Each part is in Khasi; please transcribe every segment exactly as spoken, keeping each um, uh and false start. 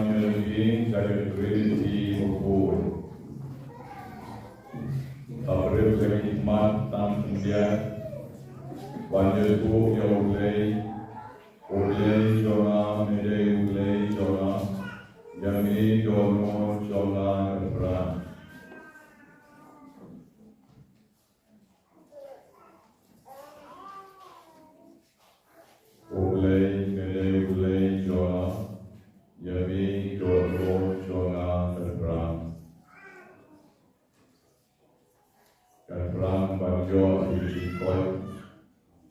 Ngi ïa ka Trinity bakhuid. Ka briew ka khmat tang khyndiat ban ïathuh ïa U Blei. U Blei jong nga, me dei U Blei jong nga. Ïa me dohnud jong nga kyrpang. U Blei, me dei U Blei jong nga, ïa me dohnud jong nga kyrpang. Kyrpang ban ïoh ïa ka jingkoit,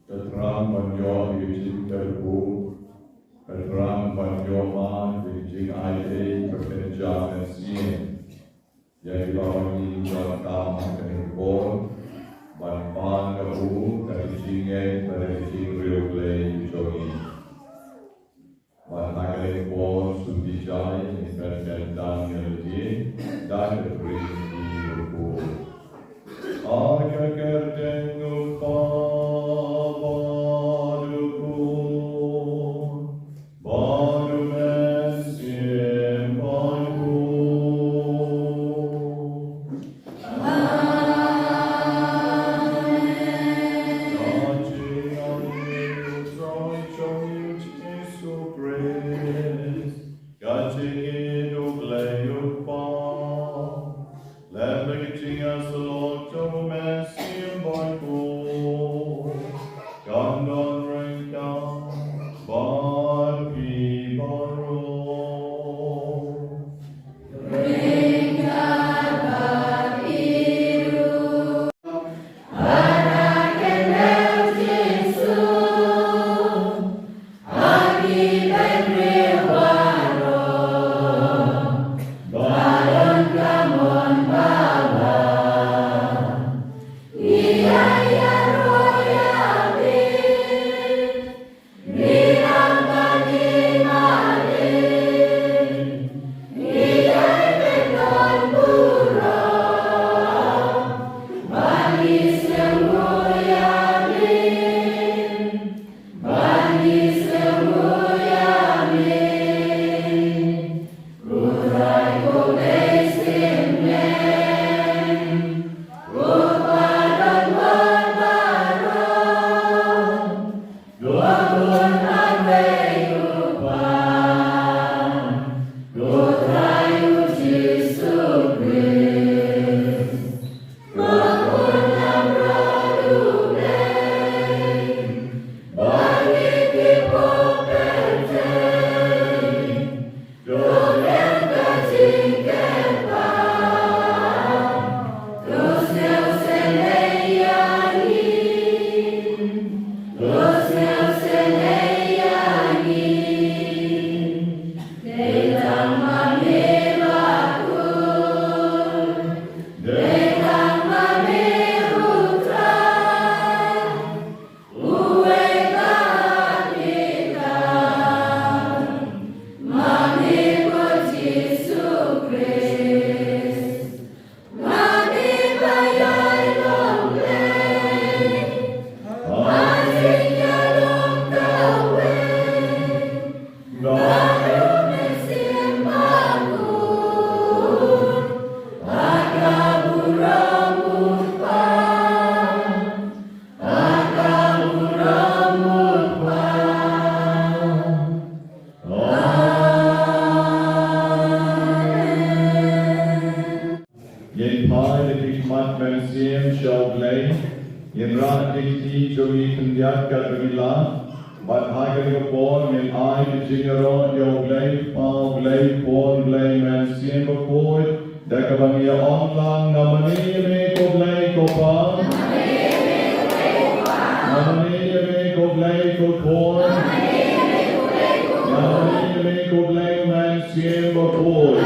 kyrpang ban ïoh ïa ka jingkyrkhu, kyrpang ban ïoh ma ïa ka jingai ei kaba kynja mynsiem. Ïa kiba ngi donkam ha kane ka por ban pan ïa u ka jingngeit bad ka jingriewblei jong ngi. Bad ha kane ka por sngewbha ïa ngi ban kyntang ïa lade da ka Trinity bakhuid. Ha ka kyrteng U Kpa bad U Khun bad U Mynsiem Bakhuid. Amen. Ka jingïaid U Trai jong ngi U Jisu Khrist, ka jingïeit U Blei U Kpa, lem bad ka jingïasyllok jong U Mynsiem Bakhuid, kan don ryngkat bad phi baroh. Ngin phai da ki khmat mynsiem sha U Blei. Ngin rah ki kti jong ngi khyndiat katba ngi lah. Bad ha kane ka por ngin ai ka jingïaroh ïa U Blei Kpa, U Blei Khun, U Blei Mynsiem Bakhuid. Da kaba ngi ong lang, namar ïa me ko Blei ko Pa. Namar ïa me ko Blei ko Khun. Namar ïa me ko Blei Mynsiem Bakhuid.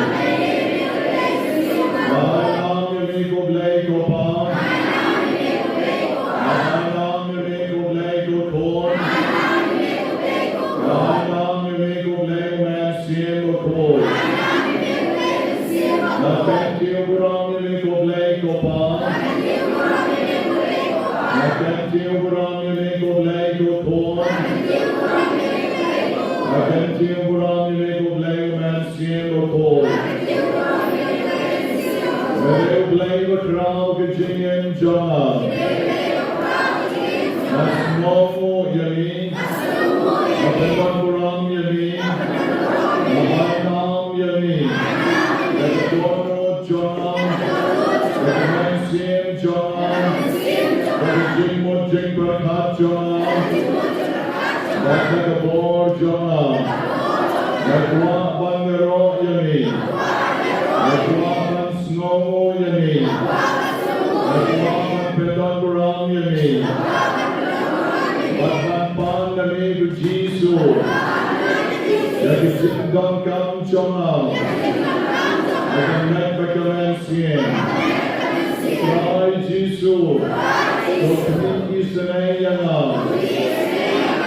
Namar ïa me ko Blei ko Pa. Namar ïa me ko Blei ko Khun. Namar ïa me ko Blei Mynsiem Bakhuid. Nga kyntu burom ïa me ko Blei ko Pa. Nga kyntu burom ïa me ko Blei ko Khun. Nga kyntu burom ïa me ko Blei Mynsiem Sien u Paul. Hynrei U Blei u khraw ka jingim jong nga. Nga sngewnguh ïa mi. Nga pynban burom ïa mi. Nga bynta ïa mi. Ïa ka dohnud jong nga. Ïa ka mynsiem jong nga. Ïa ka jingmut jingpyrkhat jong nga. Bad na ka bor jong nga. Nga kwah ban ïaroh ïa mi. Nga kwah ban sngewnguh ïa mi. Nga kwah ban pynban burom ïa mi. Bad ban pan na me ko Jisu. Ïa ka jingdonkam jong nga. Ïa ka met bad ka mynsiem. Trai Jisu. To pynïoh isynei ïa nga.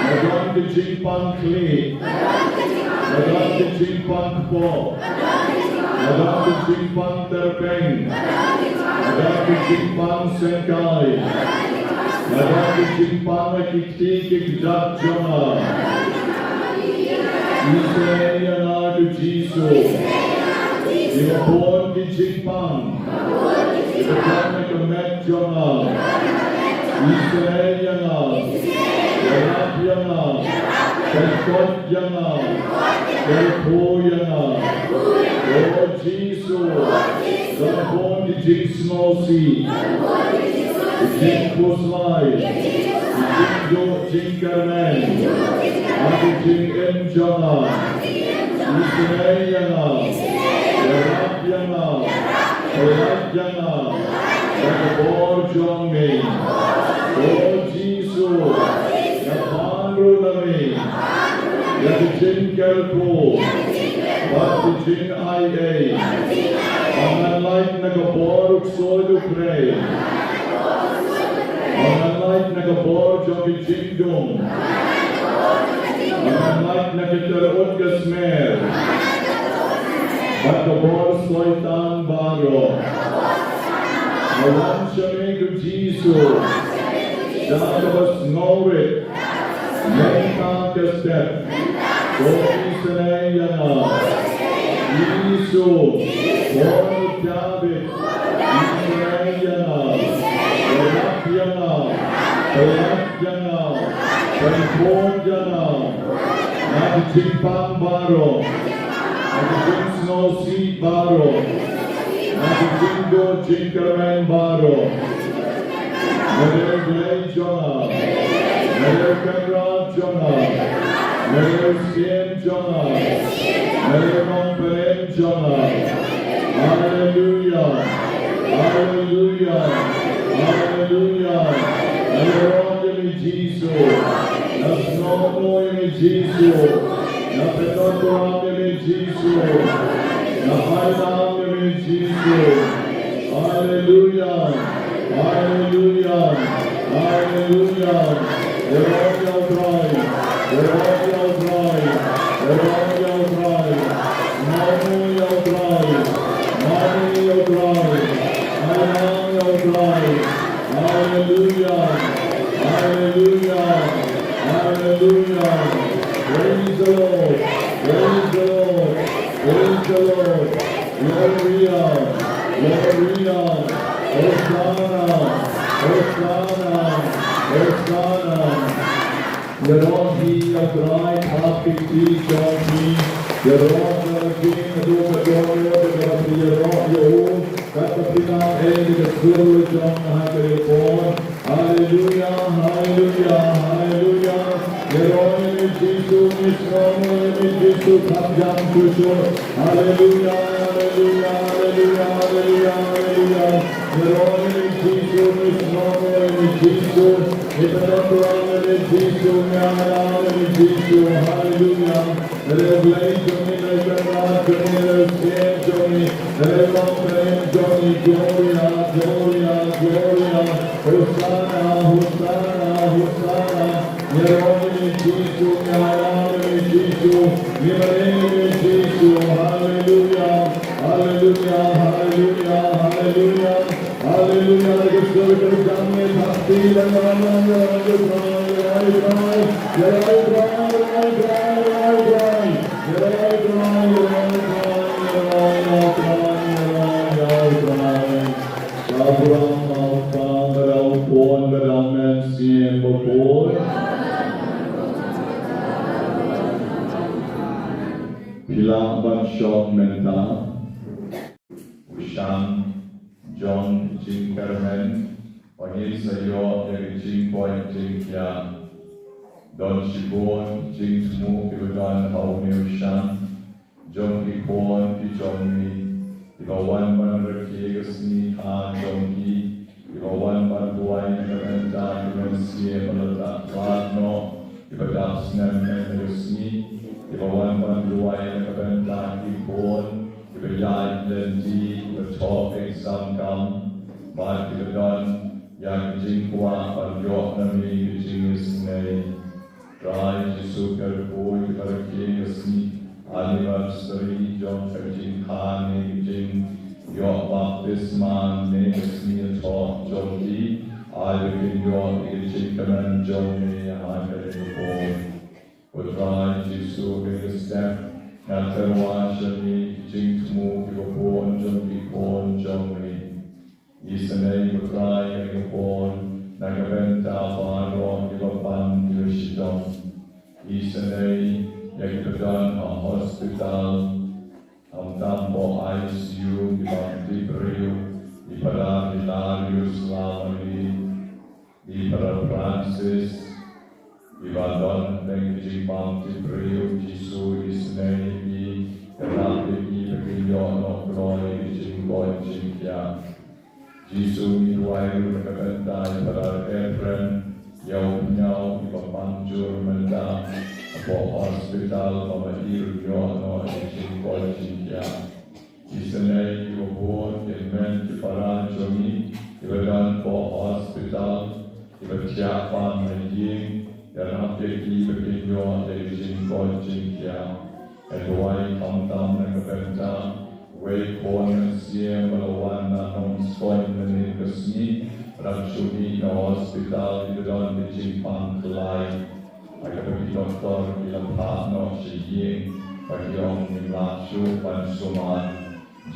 Nga don ka jingpang khlieh. Nga don ka jingpang kpoh. Nga don ka jingpang tyrpeng. Nga don ka jingpang syngkai. Nga don ka jingpang ha ki kti ki kjat jong nga. Isynei ïa nga ko Jisu. Ïa ka bun ki jingpang. Ïa ka bun ka met jong nga. Isynei ïa nga. Ïarap ïa nga. Pynkoit ïa nga. Kyrkhu ïa nga. O Jisu. Ka bun ki jingsngewsih. Ki jingkhuslai. Ki jingduh jingkyrmen. Ha ka jingim jong nga. Isynei ïa nga. Ïarap ïa nga. Pynlait ïa nga. Ïa ka bor jong me. O Jisu. Nga pan ruh na me. Ïa ka jingkyrkhu. Bad ka jingai ei. Ba ngan lait na ka bor u ksuid u briew. Ba ngan lait na ka bor jong ka jingdum. Ba ngan lait na ka tyrut ka smer. Bad ka bor Soitan baroh. Nga wan sha me ko Jisu. Da kaba sngewrit. Mynta ka step. To isynei ïa nga. Jisu. Khun u Dabid. Isynei ïa nga. Ïarap ïa nga. Pynlait ïa nga. Pynkoit ïa nga. Na ka jingpang baroh. Na ka jingsngewsih baroh. Na ka jingduh jingkyrmen baroh. Nga dei u Blei jong nga. Nga dei u Kynrad jong nga. Nga dei u Syiem jong nga. Nga dei u Nongpynim jong nga. Haleluia. Haleluia. Haleluia. Nga ïaroh ïa me Jisu. Nga sngewnguh ïa me Jisu. Nga pyndonkam ïa me Jisu. Nga bynta ïa me Jisu. Haleluia. Haleluia. Haleluia. Ïaroh ïa U Trai. Ïaroh ïa U Trai. Ïaroh ïa U Trai. Mane ïa U Trai. Mane ïa U Trai. Ainam ïa U Trai. Haleluia. Haleluia. Haleluia. Praise the Lord. Praise the Lord. Praise the Lord. Gloria, gloria, Hosanna, Hosanna, Hosanna. Ïaroh hi ïa U Trai, khap ki kti jong phi. Ïaroh ïa U Trai, naduh ka dohnud, naduh ba phi ïaroh ïa U, kat ba phi nang eh, naduh ka sur jong nga ha ka ïaphon. Haleluia, haleluia, haleluia. Ïaroh ïa me Jisu, ngi sngewnguh ïa me Jisu, khap jam shuh shuh. Haleluia, haleluia, haleluia, haleluia, haleluia. Ïaroh ïa me Jisu, ngi sngewnguh ïa me Jisu. Ngi pyndonkam ïa me Jisu, ngi ainam ïa me Jisu. Haleluia. Nga dei u Blei jong ngi, nga dei u Kynrad jong ngi, nga dei u Syiem jong ngi, nga dei u Nongpynim jong ngi. Gloria, gloria, gloria. Hosanna, Hosanna, Hosanna. Ïaroh ïa me Jisu, ïaroh ïa me Jisu. Ïaroh ïa me Jisu. Haleluia, haleluia, haleluia, haleluia. Haleluia, da ka sur ka jam ngi thap kti, ïaroh, ïaroh, ïaroh, ïaroh, ïaroh, ïaroh, ïaroh, ïaroh, ïaroh, ïaroh, ïaroh, ïaroh, ïaroh, ïaroh, ïaroh, ïaroh. u shan jong ka jingkyrmen, ba ngin sa ïoh ïa ka jingkoit jingkhiah. Don shibun ki jingthmu kiba don ha une u shan jong ki khun ki jong ngi, kiba wan ban rakhe ka sngi kha jong ki, kiba wan ban duwai na ka bynta ki mynsiem ba la dap khlad noh, kiba dap snem mynta ka sngi, kiba wan ban duwai na ka bynta ki khun kiba ïaid lynti, kiba thoh exam kam, bad kiba don ïa ka jingkwah ban ïoh na me ka jingisynei. Trai Jisu, kyrkhu ïa kiba rakhe ka sngi anniversary jong ka jingkha ne ka jingïoh baptisma ne ka sngi thoh jong ki, ai ba kin ïoh ïa ka jingkmen jong me ha kane ka por. Ko Trai Jisu, ha kane ka step nga tyrwa sha me ki jingthmu kiba bun jong ki khun jong me. Isynei ko Trai ïa kane ka por na ka bynta baroh kiba pang kiba shitom. Isynei ïa kiba don ha hospital, khamtam ha I C U, kiba tip briew, i Phadar Hilarius Lamali, i Phadar Francis, iba don hapdeng ka jingbymtip briew. Jisu, isynei ïa ki, ïarap ïa ki ba kin ïoh noh kloi ïa ka jingkoit jingkhiah. Jisu, ngi duwai ruh na ka bynta i Phadar Ephraim Ïawphniaw, iba pang jur mynta hapoh hospital, ba ma i ruh ïoh noh ïa ka jingkoit jingkhiah. Isynei ïa kiba bun ki hynmen ki para jong ngi kiba don hapoh hospital, kiba thiah pang ha ïing, ïarap ïa ki ba kin ïoh ïa ka jingkoit jingkhiah. Nga duwai khamtam na ka bynta uwei u khun mynsiem ba la wan na Nongstoiñ mynhynnin ka sngi, ba dang shu mih na hospital, iba don ka jingpang khlaiñ. Ha kaba ki doktor ki la phah noh sha ïing, ba ki ong ngim lah shuh ban sumar.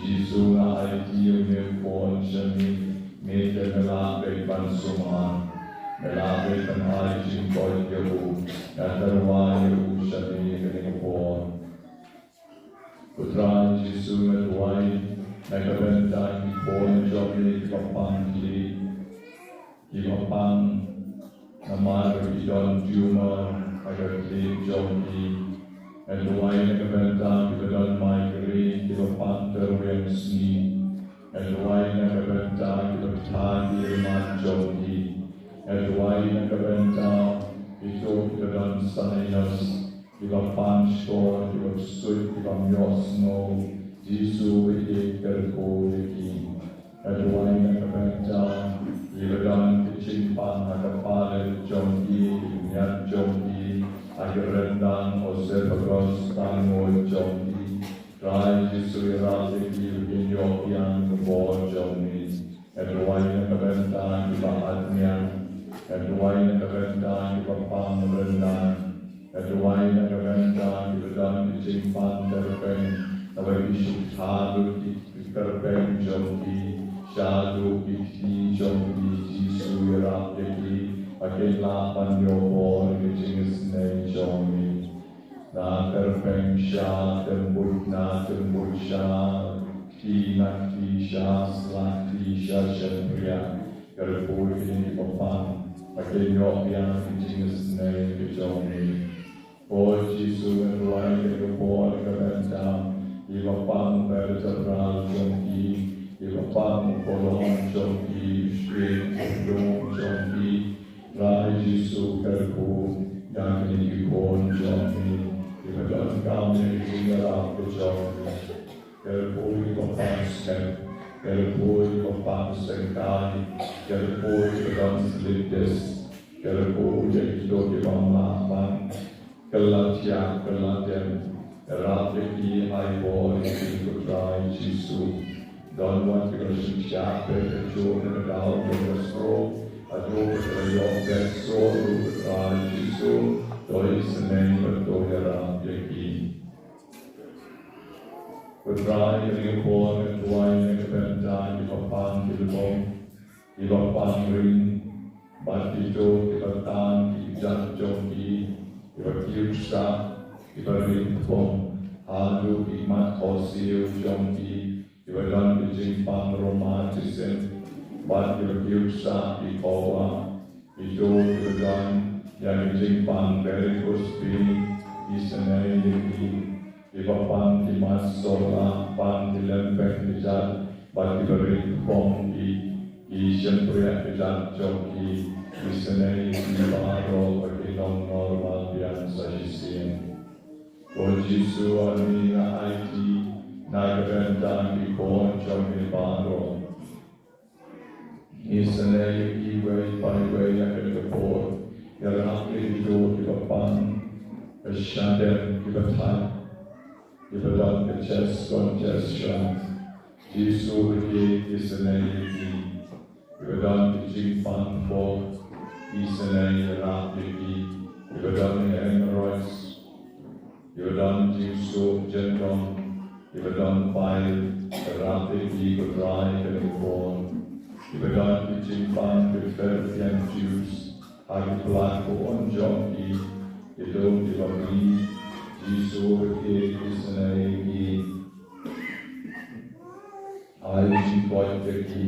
Jisu, nga aiti ïa une u khun sha me, me te me lah beit ban sumar, me lah beit ban ai jingkoit ïa u. Nga tyrwa ïa u sha me ha kane ka por. Ko Trai Jisu, nga duwai na ka bynta ki khun jong me kiba pang khlieh, kiba pang namar ba ki don tumor ha ka khlieh jong ki. Nga duwai na ka bynta kiba don migraine, kiba pang tyrweng sngi. Nga duwai na ka bynta kiba ktah ki rmat jong ki. Nga duwai na ka bynta kito kiba don sinus, kiba pang shkor, kiba ksuid, kiba ym ïohsngew. Jisu, ïeit kyrkhu ïa ki. Nga duwai na ka bynta kiba don ka jingpang ha ka palad jong ki, ki bniat jong ki, ha ki ryndang, esophagus, tar nguid jong ki. Trai Jisu, ïarap ïa ki ba kin ïoh biang ka bor jong me. Nga duwai na ka bynta kiba adniang. Nga duwai na ka bynta kiba pang ryndang. Nga duwai na ka bynta kiba don ka jingpang tyrpeng, kaba ki shu ktah lut ki tyrpeng jong ki shaduh ki kti jong ki. Jisu, ïarap ïa ki ba kin lah ban ïoh bor ha ka jingisynei jong me. Na tyrpeng sha tymbut, na tymbut sha kti, na kti sha sla, kti sha shynriah. Kyrkhu ïa kine kiba pang ba kin ïoh biang ka jingisynei ka jong me. Ko Jisu, nga duwai ha kane ka por na ka bynta kiba pang vertebral jong ki, kiba pang u colon jong ki, u shyieng, u lum jong ki. Trai Jisu, kyrkhu ïa kine ki khun jong me kiba donkam ïa ka jingïarap ka jong me. Kyrkhu ïa kiba pang sngap, kyrkhu ïa kiba pang syngkai, kyrkhu ïa kiba don slip disc, kyrkhu ïa kito kiba ym lah ban kylla thiah kylla dem. Ïarap ïa ki, ai bor ïa ki, ko Trai Jisu. Don wat kiba la shu thiah beit haduh ka daw jong ka stroke, haduh ba ki la ïoh beit shuh ruh, ko Trai Jisu, to isynei bad to ïarap ïa ki. Ko Trai, ha kane ka por nga duwai na ka bynta kiba pang ki lyngngoh, kiba pang ring, bad kito kiba tan ki kjat jong ki, kiba kiew ksah, kiba ring kpong ha Haduh ki mat khohsiew jong ki, kiba don ki jingpang rheumatism, bad kiba kiew sah ki khawa, kito kiba don ïa ki jingpang varicose vein, isynei ïa ki, kiba pang ki mat sohlah, pang ki lempeng kjat, bad kiba rit bong ki, ki shympriah kjat jong ki, isynei ïa ki baroh ba kin long normal biang sa shisien. Ko Jisu, ani nga aiti na ka bynta ki khun jong me baroh. Isynei ïa ki iwei pa iwei ha kane ka por. Ïarap ïa kito kiba pang, kiba shadem, kiba thait, kiba don ka chest congestion. Jisu, ba ïeit, isynei ïa ki. Kiba don ki jingpang pok, isynei, ïarap ïa ki. Kiba don ki hemorrhoids, kiba don jingsuk jyndong, kiba don bile, ïarap ïa ki, ko Trai, ha kane ka por. Kiba don ki jingpang ki fallopian tubes, ha ki plakbun jong ki, kito kiba mih, Jisu, ba ïeit, isynei ïa ki. Ai jingkoit ïa ki,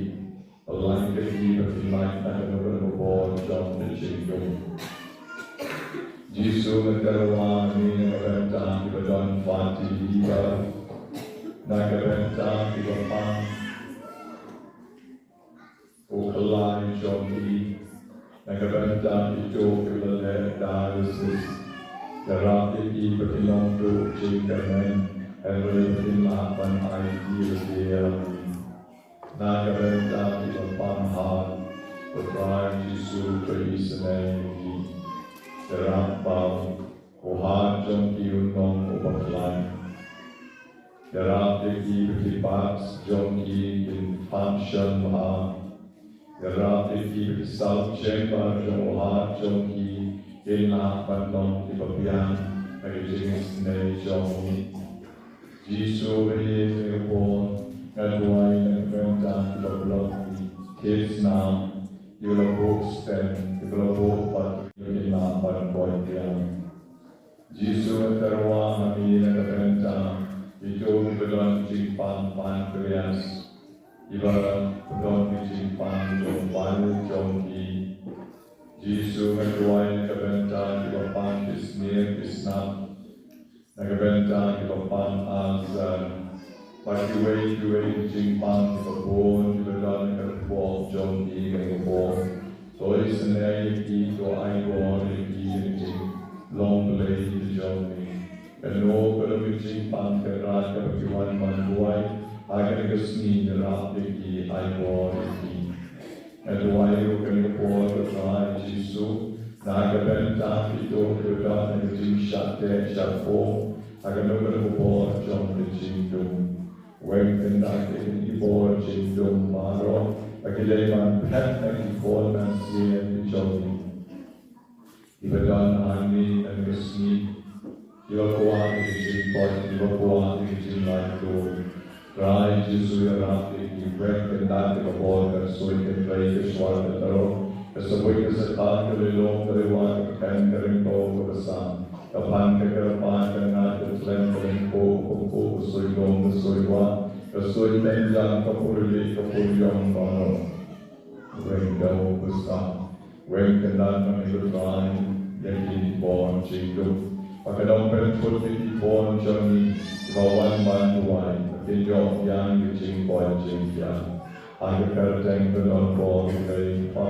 pynlait ïa ki ba kin lait na kano kano ka bor jong ka jingdum. Jisu, nga tyrwa hangne na ka bynta kiba don fatty liver, na ka bynta kiba pang u khlaiñ jong ki, na ka bynta kito kiba leh dialysis. Ïarap ïa ki ba kin long duh jingkyrmen, hynrei ba kin lah ban aiti lade ïa lade. Na ka bynta kiba pang heart, ko Trai Jisu, to isynei ïa ki. Ïarap ba u heart jong ki un long uba khlaiñ. Ïarap ïa ki ba ki parts jong ki kin function bha. Ïarap ïa ki ba ki cell chamber jong u heart jong ki kin lah ban long kiba biang ha ka jingisynei jong ngi. Jisu, ba ïeit, ha kane ka por nga duwai na ka bynta kiba block ki, kids na, kiba la buh stent, kiba la buh bad kiba kin lah ban koit biang. Jisu, nga tyrwa hangne na ka bynta kito kiba don jingpang pancreas, kiba don ki jingpang jong bile jong ki. Jisu, nga duwai na ka bynta kiba pang ki snier ki snap, na ka bynta kiba pang ulcer, bad kiwei kiwei ki jingpang kiba bun kiba don ha ka pop jong ki ha kane ka por. To isynei ïa ki, to ai bor ïa ki ha ka jinglong Blei ka jong me. Kano kano ka jingpang Kynrad kaba ki wan ban duwai ha kane ka sngi, ïarap ïa ki, ai bor ïa ki. Nga duwai ruh ha kane ka por, ko Trai Jisu, na ka bynta kito kiba don ha ka jingshah teh shah pung ha kano kano ka bor jong ka jingdum. Weng kyndat ïa kine ki bor jingdum baroh ba ki dei ban phet na ki khun mynsiem ki jong ngi. Kiba don hangne ha kane ka sngi, kiba kwah ïa ka jingkoit, kiba kwah ïa ka jinglaitluid. Trai Jisu, ïarap ïa ki. Weng kyndat ïa ka bor, ka ksuid, ka trei, ka shuwa, ka tyrwa, ka sabuit, ka sathang, ka lyngngoh, ka riwa, ka khein, ka ringkaw, ka basam, ka phan, ka kyrpad, ka ngait, ka tlem, ka lyngkhuh, ka pynkup, ka suidong, ka suiwah, ka suitynjang, ka purieh, ka puriong baroh. Weng kyndat, weng kyndat ma ngi, ko Trai, ïa ki bor jingdum. Ba kan ym pynthut ïa ki khun jong ngi kiba wan ban duwai, ba kin ïoh ïa ka jingkoit jingkhiah. Ha ka kyrteng ba don bor Blei Kpa,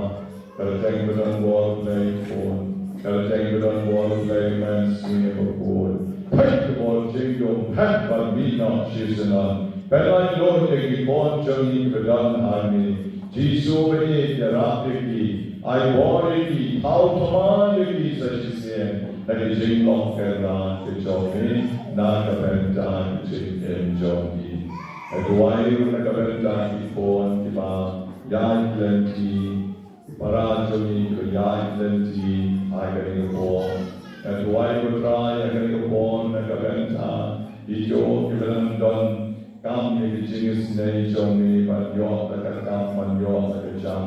kyrteng ba don bor Blei Khun, kyrteng ba don bor Blei Mynsngi Bakhuid. Peit ka bor jingdum, peit ban mih noh shisien. Pynlait lut ïa ki khun jong ngi kiba don hangne. Jisu, ba ïeit, ïarap ïa ki, ai bor ïa ki, thaw thymmai ïa ki sa shisien ha ka jinglong Kynrad ka jong me, na ka bynta ka jingim jong ki. Nga duwai ruh na ka bynta ki khun kiba ïaid lynti, ki para jong ngi kiba ïaid lynti ha kane ka por. Nga duwai, ko Trai, ha kane ka por na ka bynta kito kiba dang donkam ïa ka jingisynei jong me, ban ïoh da ka kam, ban ïoh da ka jam.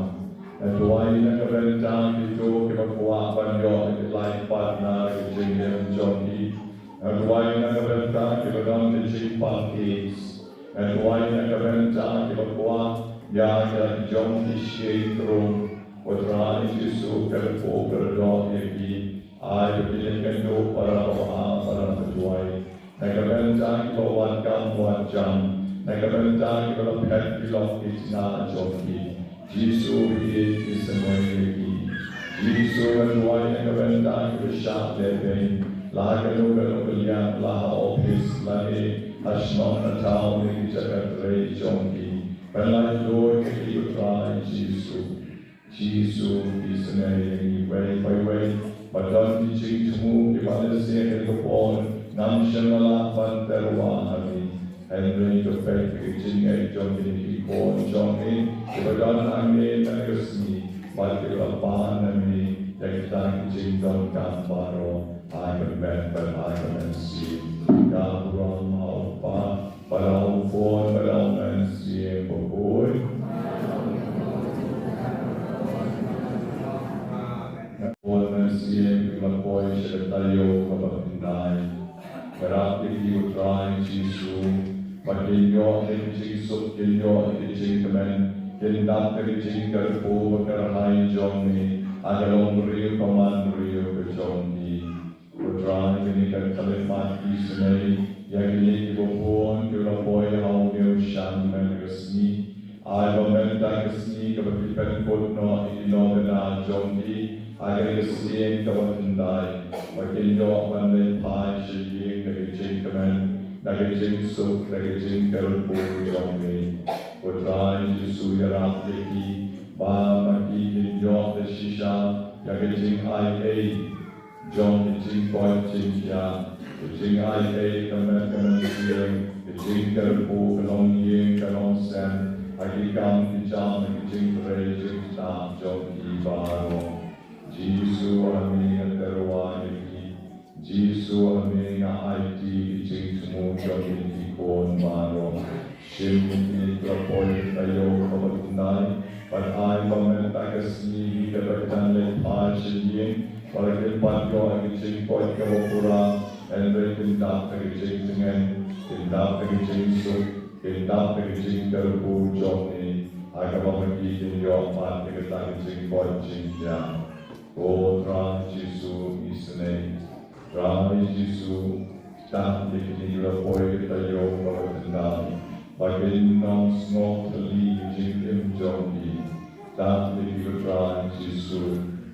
Nga duwai na ka bynta kito kiba kwah ban ïoh da ka life partner ha ka jingim jong ki. Nga duwai na ka bynta kiba don ka jingpang AIDS. Nga duwai na ka bynta kiba kwah ïa ka jong ki shyieng krung. Ko Trai Jisu, kyrkhu kyrdoh ïa ki. Ai ba kin ïakynduh para bangeit, para bangeit. Na ka bynta kiba wad kam wad jam, na ka bynta kiba la phet ki lok ki tnga jong ki. Jisu, ïeit isynei ïa ki. Jisu, nga duwai na ka bynta kiba shah lehbeiñ, la ha kano kano ka liang, la ha ophis, lane ha shnong ha thaw ne ki jaka trei jong ki. Pynlait lut ïa ki, ko Trai Jisu. Jisu, isynei ïa ngi. Wei pa wei ba don ki jingthmu kiba la sdang ha ka por, ngam shym la lah ban tyrwa ha ngi. Hynrei to peit ïa ki jingngeit jong kine ki khun jong ngi kiba don hangne ha ka sngi, bad kiba la pan hangne ïa kita ki jingdonkam baroh ha ka met bad ha ka mynsiem. Ka burom ha u Kpa, bad ha u Khun, bad ha u Mynsiem Bakhuid. Khun Mynsiem, ki la poi sha ka taïew kaba khyndai. Ïarap ïa ki, ko Trai Jisu, ba kin ïoh ïa ka jingsuk, kin ïoh ïa ka jingkmen, kin dap ïa ka jingkyrkhu ba kyrhai jong me ha ka longbriew ka manbriew ka jong ki. Ko Trai, kane ka khyllipmat isynei ïa kine kiba bun kiba la poi ha une u shad mynta ka sngi. Ai ba mynta ka sngi kaba phi pynkut noh ïa ki nongkyndit jong ki ha kane ka sien kaba khyndai, ba kin ïoh ban leit phai sha ïing da ka jingkmen, da ka jingsuk, da ka jingkyrkhu jong me. Ko Trai Jisu, ïarap ïa ki ba ma ki kin ïoh da shisha ïa ka jingai ei jong ka jingkoit jingkhiah, ka jingai ei ka met ka mynsiem, ka jingkyrkhu, ka longïing ka longsem ha ki kam ki jam, ha ki jingtrei jingktah jong ki baroh. Jisu, ha me nga tyrwa ïa ki. Jisu, ha me nga aiti ki jingthmu jong ki khun baroh. Shim ïa ki ba poi ha ka taïew kaba khyndai, bad ai ba mynta ka sngi ki la dep leit phai sha ïing, ba la kim pat ïoh ïa ka jingkoit kaba pura, hynrei kin dap da ka jingtngen, kin dap da ka jingsuk, kin dap da ka jingkyrkhu jong me, ha kaba ma ki kin ïoh pat ïa kata ka jingkoit jingkhiah. Ko Trai Jisu, isynei. Trai Jisu, tang ïa kine ki la poi ha ka taïew kaba khyndai, ba kin ym sngew thylli ka jingim jong ki. Tang ïa ki, ko Trai Jisu,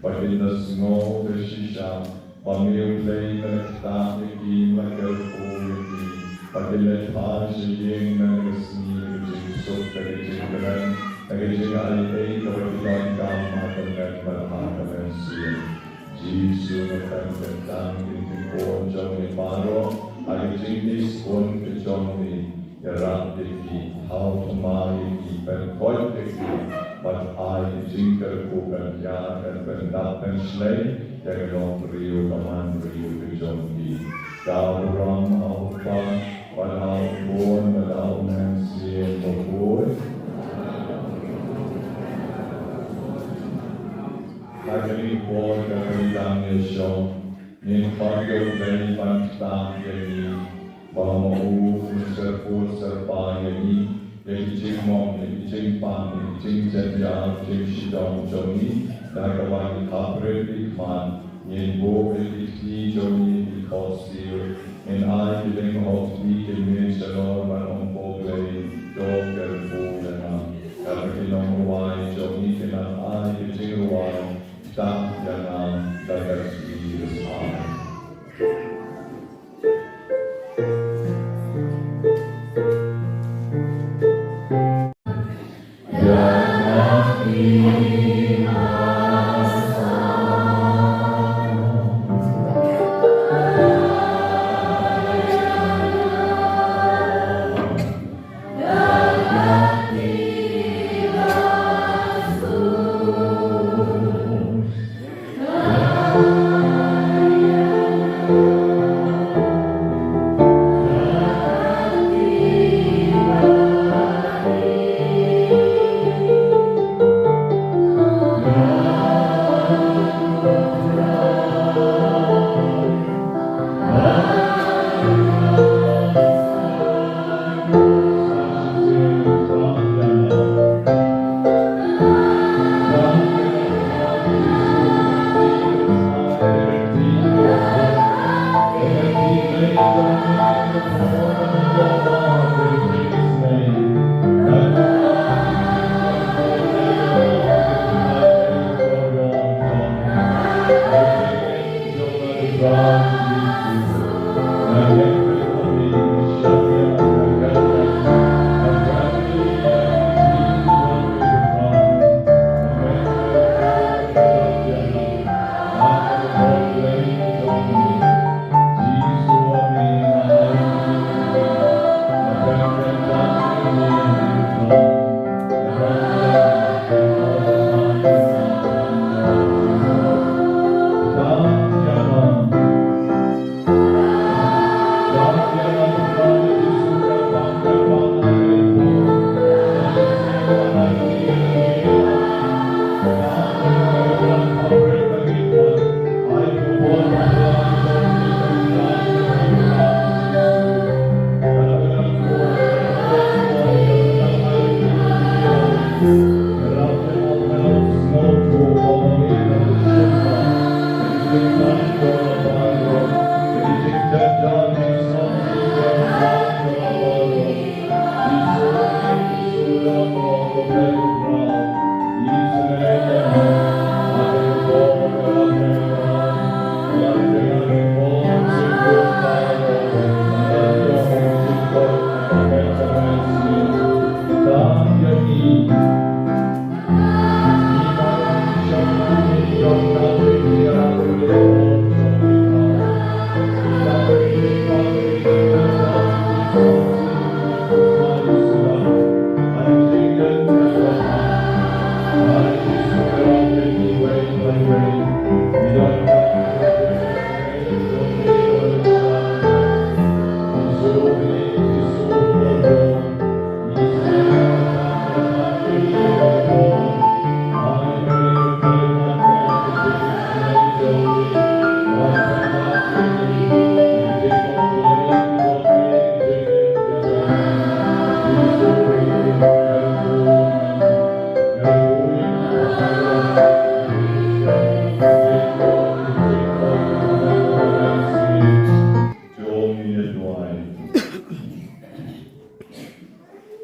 ba kin da sngew da shisha ba me, U Blei, me la ktah ïa ki, me la kyrkhu ïa ki, ba kin leit phai sha ïing mynta ka sngi da ka jingsuk, da ka jingkmen, da ka jingai ei kaba ki donkam ha ka met bad ha ka mynsiem. Jisu, nga pynkyntang ïa ki khun jong me baroh ha ka jingkit skun ka jong me. Ïarap ïa ki, thaw thymmai ïa ki, pynkhuid ïa ki, bad ai ka jingkyrkhu ban ïa, ban pyndap pynshlei ïa ka longbriew ka manbriew ka jong ki. Ka burom ha u Kpa, bad ha u Khun, bad ha u Mynsiem Bakhuid. Ha kane ka por ka kyntang ïa shong, ngin khot ïa U Blei ban ktah ïa ngi, ba ma u un syrpud syrpai ïa ngi ïa ki jingmong, ïa ki jingpang, ïa ki jingjynjar jingshitom jong ngi, da kaba ngi khapbriew ki khmat. Ngin buh ïa ki kti jong ngi ha ki khohsiew, ngin ai ki lyngngoh kti, ki miet shalor ban ong, Ko Blei, to kyrkhu ïa nga. Kata ki nongrwai jong ngi kin nang ai ka jingrwai ktah ïa nga da ka kti.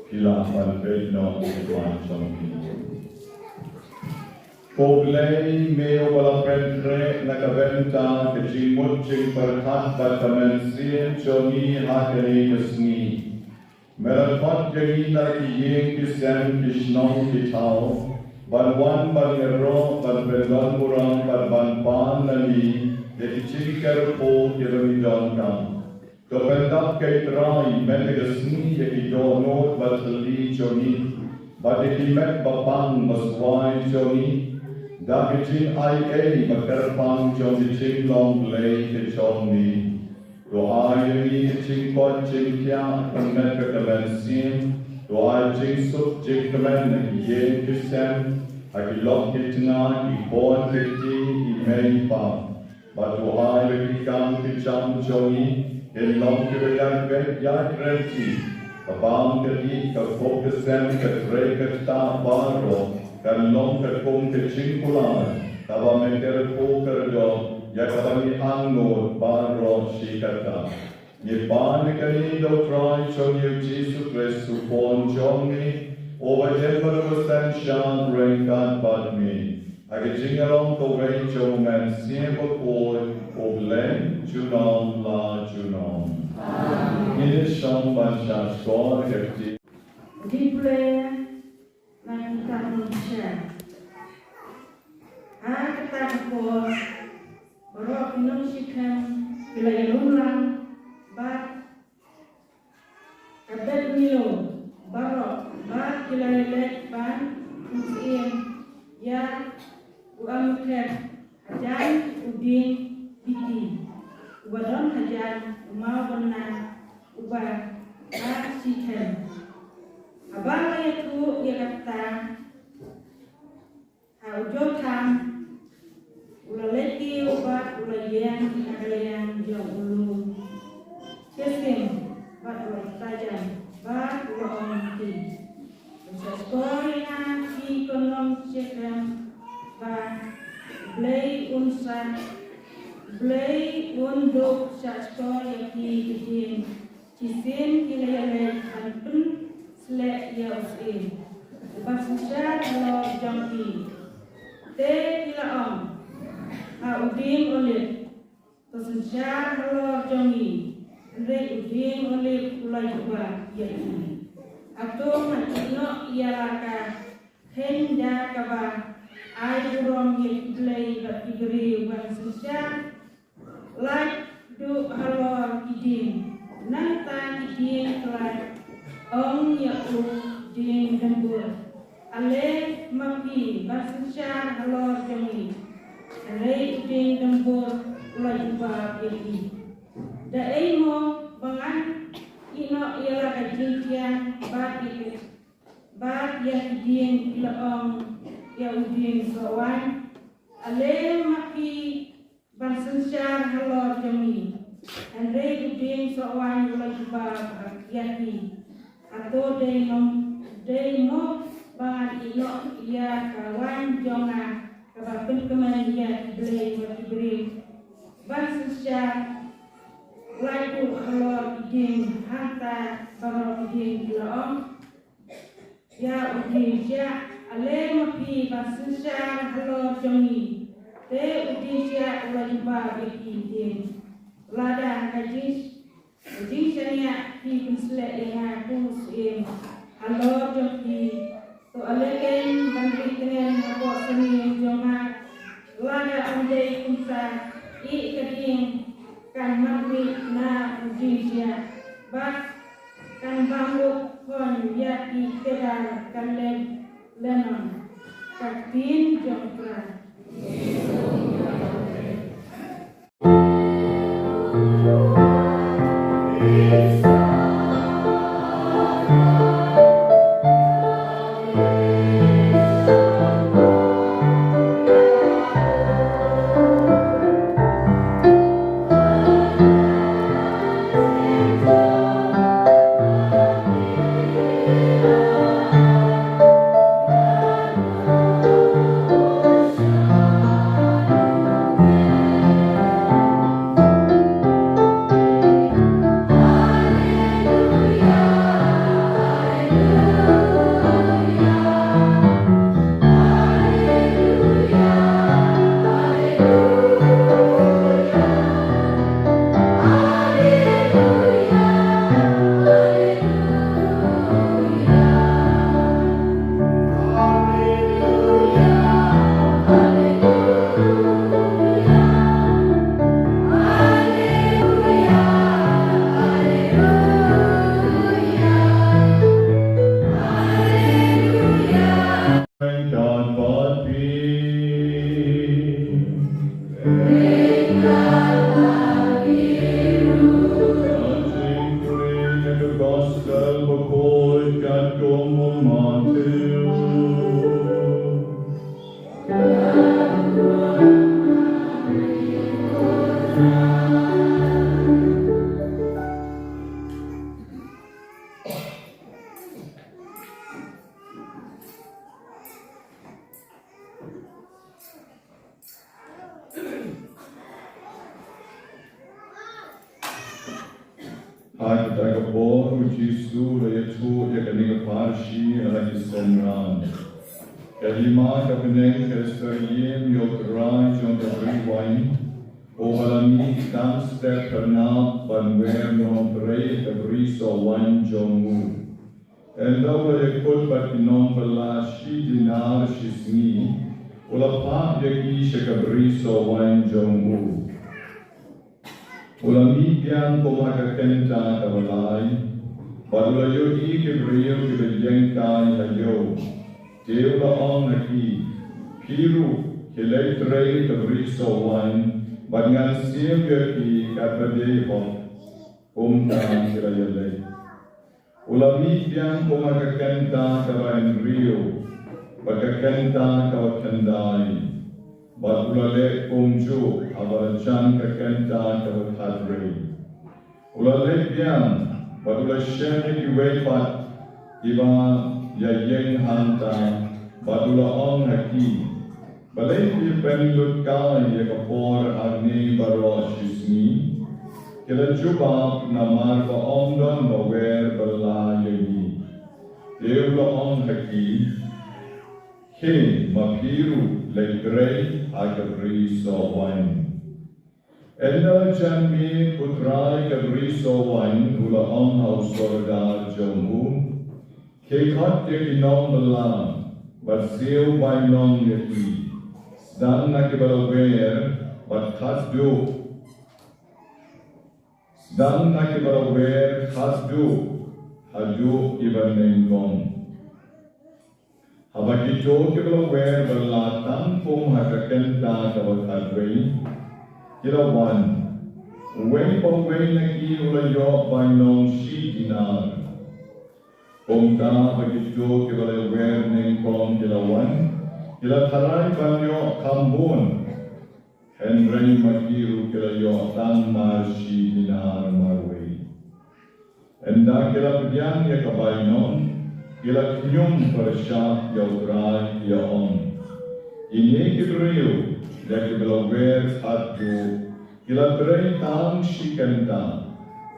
Ki la ban peit noh ïa ki wan jong ki. Ko Blei, me uba la pynkhreh na ka bynta ka jingmut jingpyrkhat bad ka mynsiem jong ngi ha kane ka sngi. Me la khot ïa ngi na ki ïing ki sem ki shnong ki thaw, ban wan ban ïaroh ban pyndonburom bad ban pan na ngi ïa ki jingkyrkhu kiba ngi donkam. To pyndap, ko Trai, mynta ka sngi ïa ki dohnud ba thylli jong ngi, bad ïa ki met ba pang ba suwai jong ngi, da ka jingai ei ba kyrpang jong ka jinglong Blei ka jong ngi. To ai ïa ngi ka jingkoit jingkhiah, ka met bad ka mynsiem. To ai jingsuk jingkmen ha ki ïing ki sem, ha ki lok ki tnga, ki khun ki kti, ki mei ki pa. Bad to ai ba ki kam ki jam jong ngi kin long kiba ïaid beit ïaid ryntih. Ka bam ka dih, ka kop ka sem, ka trei ka ktah baroh kan long katkum ka jingkular kaba me kyrkhu kyrdoh ïa kaba ngi angnud baroh shi katta. Ngi pan ïa kane da u Trai jong ngi u Jisu Khrist u Khun jong ngi, uba ïeit bad uba synshar ryngkat bad me, ha ka jingïalong kawei jong u Mynsiem Bakhuid, U Blei junom la junom. Ngin ïa shong ban shah shkor ïa ka kti. Replay. Na ka bynta u nongkyrshan. Ha kata ka por, baroh ki nong Shikhem ki la ïalumlang bad ka bet Milo baroh, bad ki la ïaleit ban pynsyiem ïa u Abimelek hajan u dieng Hiti, uba don hajan u maw bynna uba ha Shikhem. Haba la ïathuh ïa kata ha u Jotham, u la leit kiew bad u la ïeng ha ka liang jong u lum Gerizim, bad u la kyntait bad u la ong ha ki, U shahshkor ïa nga, phi ki nong Shikhem, ba U Blei un sa, U Blei un duh shahshkor ïa phi ki dieng shisien ki la ïaleit ban pynsleh ïa u syiem uba synshar halor jong ki. Te ki la ong ha u dieng olib, to synshar halor jong ngi. Hynrei u dieng olib u la jubab ïa ki, hato ngan ïeh noh ïa la ka kheiñ da kaba ai burom ïa ki blei bad ki briew ban synshar lait duh halor ki dieng? Nangta ki dieng ki la ong ïa u dieng dymbur, ale ma phi ban synshar halor jong ngi. Hynrei u dieng dymbur u la jubab ïa ki, da ei mo ba ngan ïeh noh ïa la ka jingkieng bad ïa ki, bad ïa ki dieng ki la ong ïa u dieng sohwaiñ, ale ma phi ban synshar halor jong ngi? Hynrei u dieng sohwaiñ u la jubab ïa ki, hato dei mo, dei mo ba ngan ïeh noh ïa ka waiñ jong nga kaba pynkmen ïa ki blei bad ki briew ban synshar lait duh halor ki dieng? Hangta baroh ki dieng ki la ong, ïa u dieng jia, ale ma phi ban synshar halor jong ngi. Te u dieng jia u la jubab ïa ki, u ong, lada ka jing, ka jingshaniah phi pynsleh ïa nga, ko syiem, halor jong phi, to ale keiñ ban ri tngen hapoh sniang jong nga. Lada ym dei kumta, ïa ka dieng kan mat mih na u dieng jia, bad kan bam ruh khun ïa ki kdar, kan leh lehnon ka ktien jong u Trai. Ha kata ka por u Jisu u la ïathuh ïa kane ka pharshi, u la ong, ka hima ka bneng ka syriem ïa u trai jong ka bri wain, uba la mih tang step phyrnap ban wer nongtrei ha ka bri soh wain jong u. Ynda u la ïakut bad ki nongbylla shi dinar shi sngi, u la phah ïa ki sha ka bri soh wain jong u. U la mih biang kum ha ka kynta kaba lai, bad u la ïohi ki briew kiba ïengkai ha ïew. Te u la ong ha ki, phi ruh ki leit trei ha ka bri soh wain, bad ngan siew ïa phi katba dei hok. Kumta ki la ïaleit. U la mih biang kum ha ka kynta kaba hynriew, bad ka kynta kaba khyndai, bad u la leh kumjuh haba la jan ka kynta kaba khatwei. U la leit biang, bad u la shem ïa kiwei pat kiba ïaïeng hangta, bad u la ong ha ki, balei phi pynlut kai ïa ka por hangne baroh shi sngi? Ki la jubab, namar ba ym don ba wer bylla ïa ngi. Te u la ong ha ki, khie ma phi ruh leit trei ha ka bri soh wain. Ynda la jan miet u trai ka bri soh wain u la ong ha u sordar jong u, khie khot ïa ki nongbylla bad siew bainong ïa ki, sdang na kiba la wer bad khatduh, sdang na kiba la wer khatduh haduh kiba nyngkong. Haba kito kiba la wer bylla tang kum ha ka kynta kaba khatwei, ki la wan. Uwei pa uwei na ki u la ïoh bainong shi dinar. Kumta haba kito kiba la wer nyngkong ki la wan, ki la tharai ban ïoh kham bun. Hynrei ma ki ruh ki la ïoh tang mar shi dinar marwei. Ynda ki la pdiang ïa ka bainong, ki la khñium pyrshah ïa u trai, ki ïa ong, kine ki briew, ïa kiba la wer khatduh, ki la trei tang shi kynta,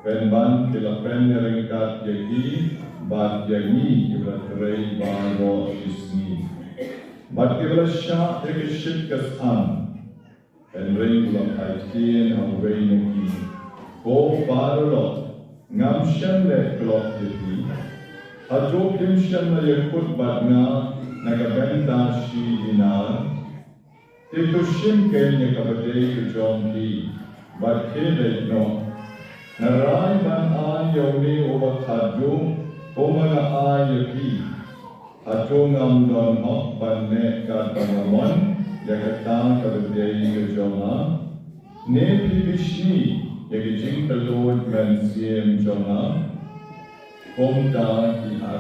pynban ki la pynïaryngkat ïa ki bad ïa ngi kiba la trei baroh shi sngi, bad kiba la shah ïa ka shit ka sam. Hynrei u la phai ktien ha uwei na ki, Ko paralok, ngam shym leh klop ïa phi? Hato phim shym la ïakut bad nga na ka bynta shi dinar? Te to shim kein ïa kaba dei ka jong phi bad khie leit noh. Nga rai ban ai ïa une uba khadduh kumba nga ai ïa phi. Hato ngam don hok ban leh katba nga mon ïa kata kaba dei ka jong nga? Ne phi bishni ïa ka jingkylluid mynsiem jong nga? Kumta ki ha,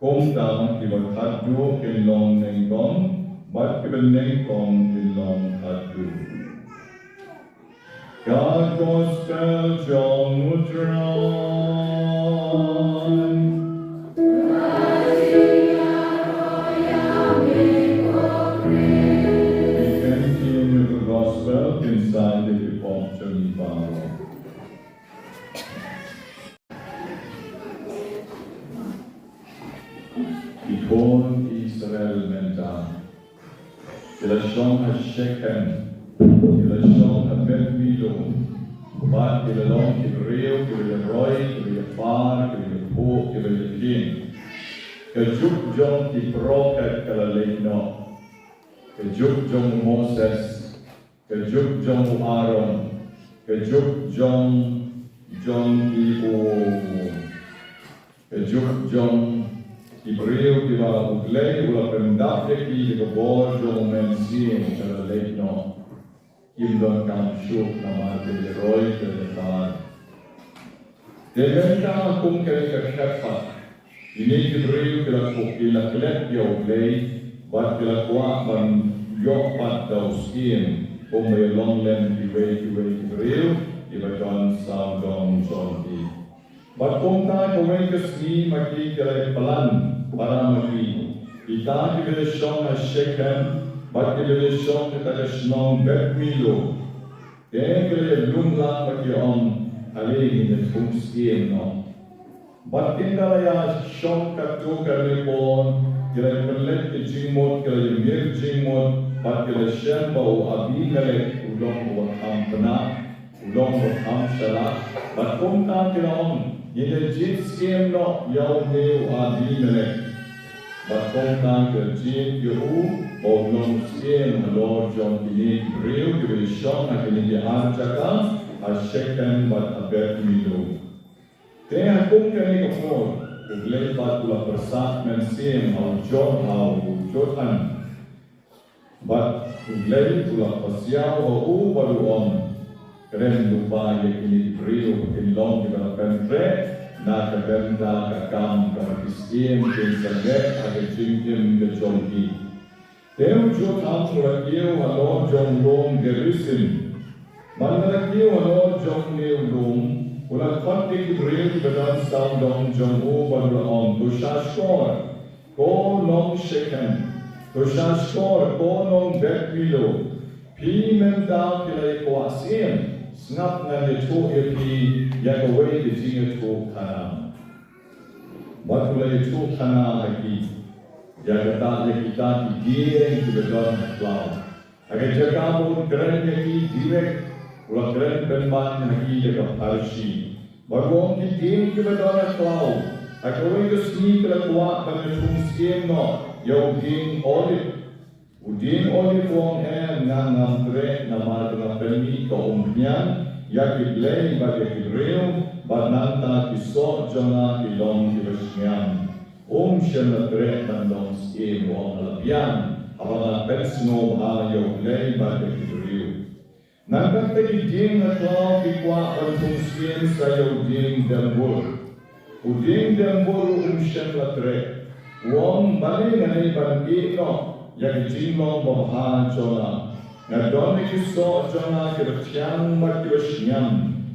kumta kiba khadduh kin long nyngkong, bad kiba nyngkong kin long khadduh. Ka Gospel jong u Trai. Kin ktien ïa ka Gospel kin sa ïa ki pop jong ngi baroh. Ki khun Israel mynta ki la shong ha Shekhem, ki la shong ha Beth Milo, bad ki la long ki briew kiba ïa roi, kiba ïa par, kiba ïa phuh, kiba ïa ktien. Ka juk jong ki prophet ka la leit noh. Ka juk jong u Moses, ka juk jong u Aaron, ka juk jong, jong ki u, ka juk jong ki briew kiba U Blei u la pyndap ïa ki da ka bor jong U Mynsiem ka la leit noh. Kim donkam shuh namar ki la roi, ki la par. Te mynta kum kane ka khyrwait, kine ki briew ki la kup, ki la klet ïa U Blei, bad ki la kwah ban ïoh pat da u Syiem, kumba ïa long lem kiwei kiwei ki briew kiba don sawdong jong ki. Bad kumta kawei ka sngi ma ki ki la ïa plan para ma ki, kita kiba ïa shong ha Shekhem, bad kiba ïa shong ha kata ka shnong Beth Milo. Te ki la ïa lum lang bad ki ong, ale ngin ïa thung syiem noh. Bad hynda la ïa shong katto katne por, ki la ïa pynleit ka jingmut, ki la ïa mir jingmut, bad ki la ïa shem ba u Abimelek u long uba kham bnai, u long uba kham shalak. Bad kumta ki la ong, ngin ïa jied syiem noh ïa une u Abimelek. Bad kumta ki la jied ïa u ba un long syiem halor jong kine ki briew kiba ïa shong ha kine ki ar jaka, ha Shekhem bad ha Beth Milo. Te ha kum kane ka por, U Blei pat u la pyrsad mynsiem ha u Jor-, ha u Jordan. Bad U Blei u la pasiaw ha u bad u ong, kren lypa ïa kine ki briew ba kin long kiba la pyntreh na ka bynta ka kam kaba ki syiem kin sa leh ha ka jingim ka jong ki. Te u Jotham u la kiew halor jong u lum Gerisim. Bad haba u la kiew halor jong une u lum, u la khot ïa ki briew kiba don sawdong jong u bad u la ong, to sha shkor, ko nong Shekhem, to sha shkor, ko nong Beth Milo, phi mynta phi la ïa kwah syiem, sngap ngan ïathuh ïa phi ïa kawei ka jingïathuhkhana. Bad u la ïathuhkhana ha ki ïa kata, ïa kita ki dieng kiba don ha khlaw. Ha ka jaka ba un kren ïa ki direct, u la kren pynban ha ki da ka pharshi. Bad u ong, ki dieng kiba don ha khlaw, ha kawei ka sngi ki la kwah ban ïathung syiem noh ïa u dieng olib. U dieng olib u ong, em, nga ngam treh namar ba nga pynmih ka umphniang ïa ki blei bad ïa ki briew, bad nangta ki soh jong nga ki long kiba shngiang. Um shym la treh ban long syiem. U ong, la biang, haba nga pynsngewbha ïa U Blei bad ïa ki briew. Nangta kita ki dieng ha khlaw ki kwah ban thung syiem sa ïa u dieng dembur. U dieng dembur um shym la treh. U ong, balei nga dei ban ïeh noh ïa ka jinglong babha jong nga? Nga don ïa ki soh jong nga kiba thiang bad kiba shngiam,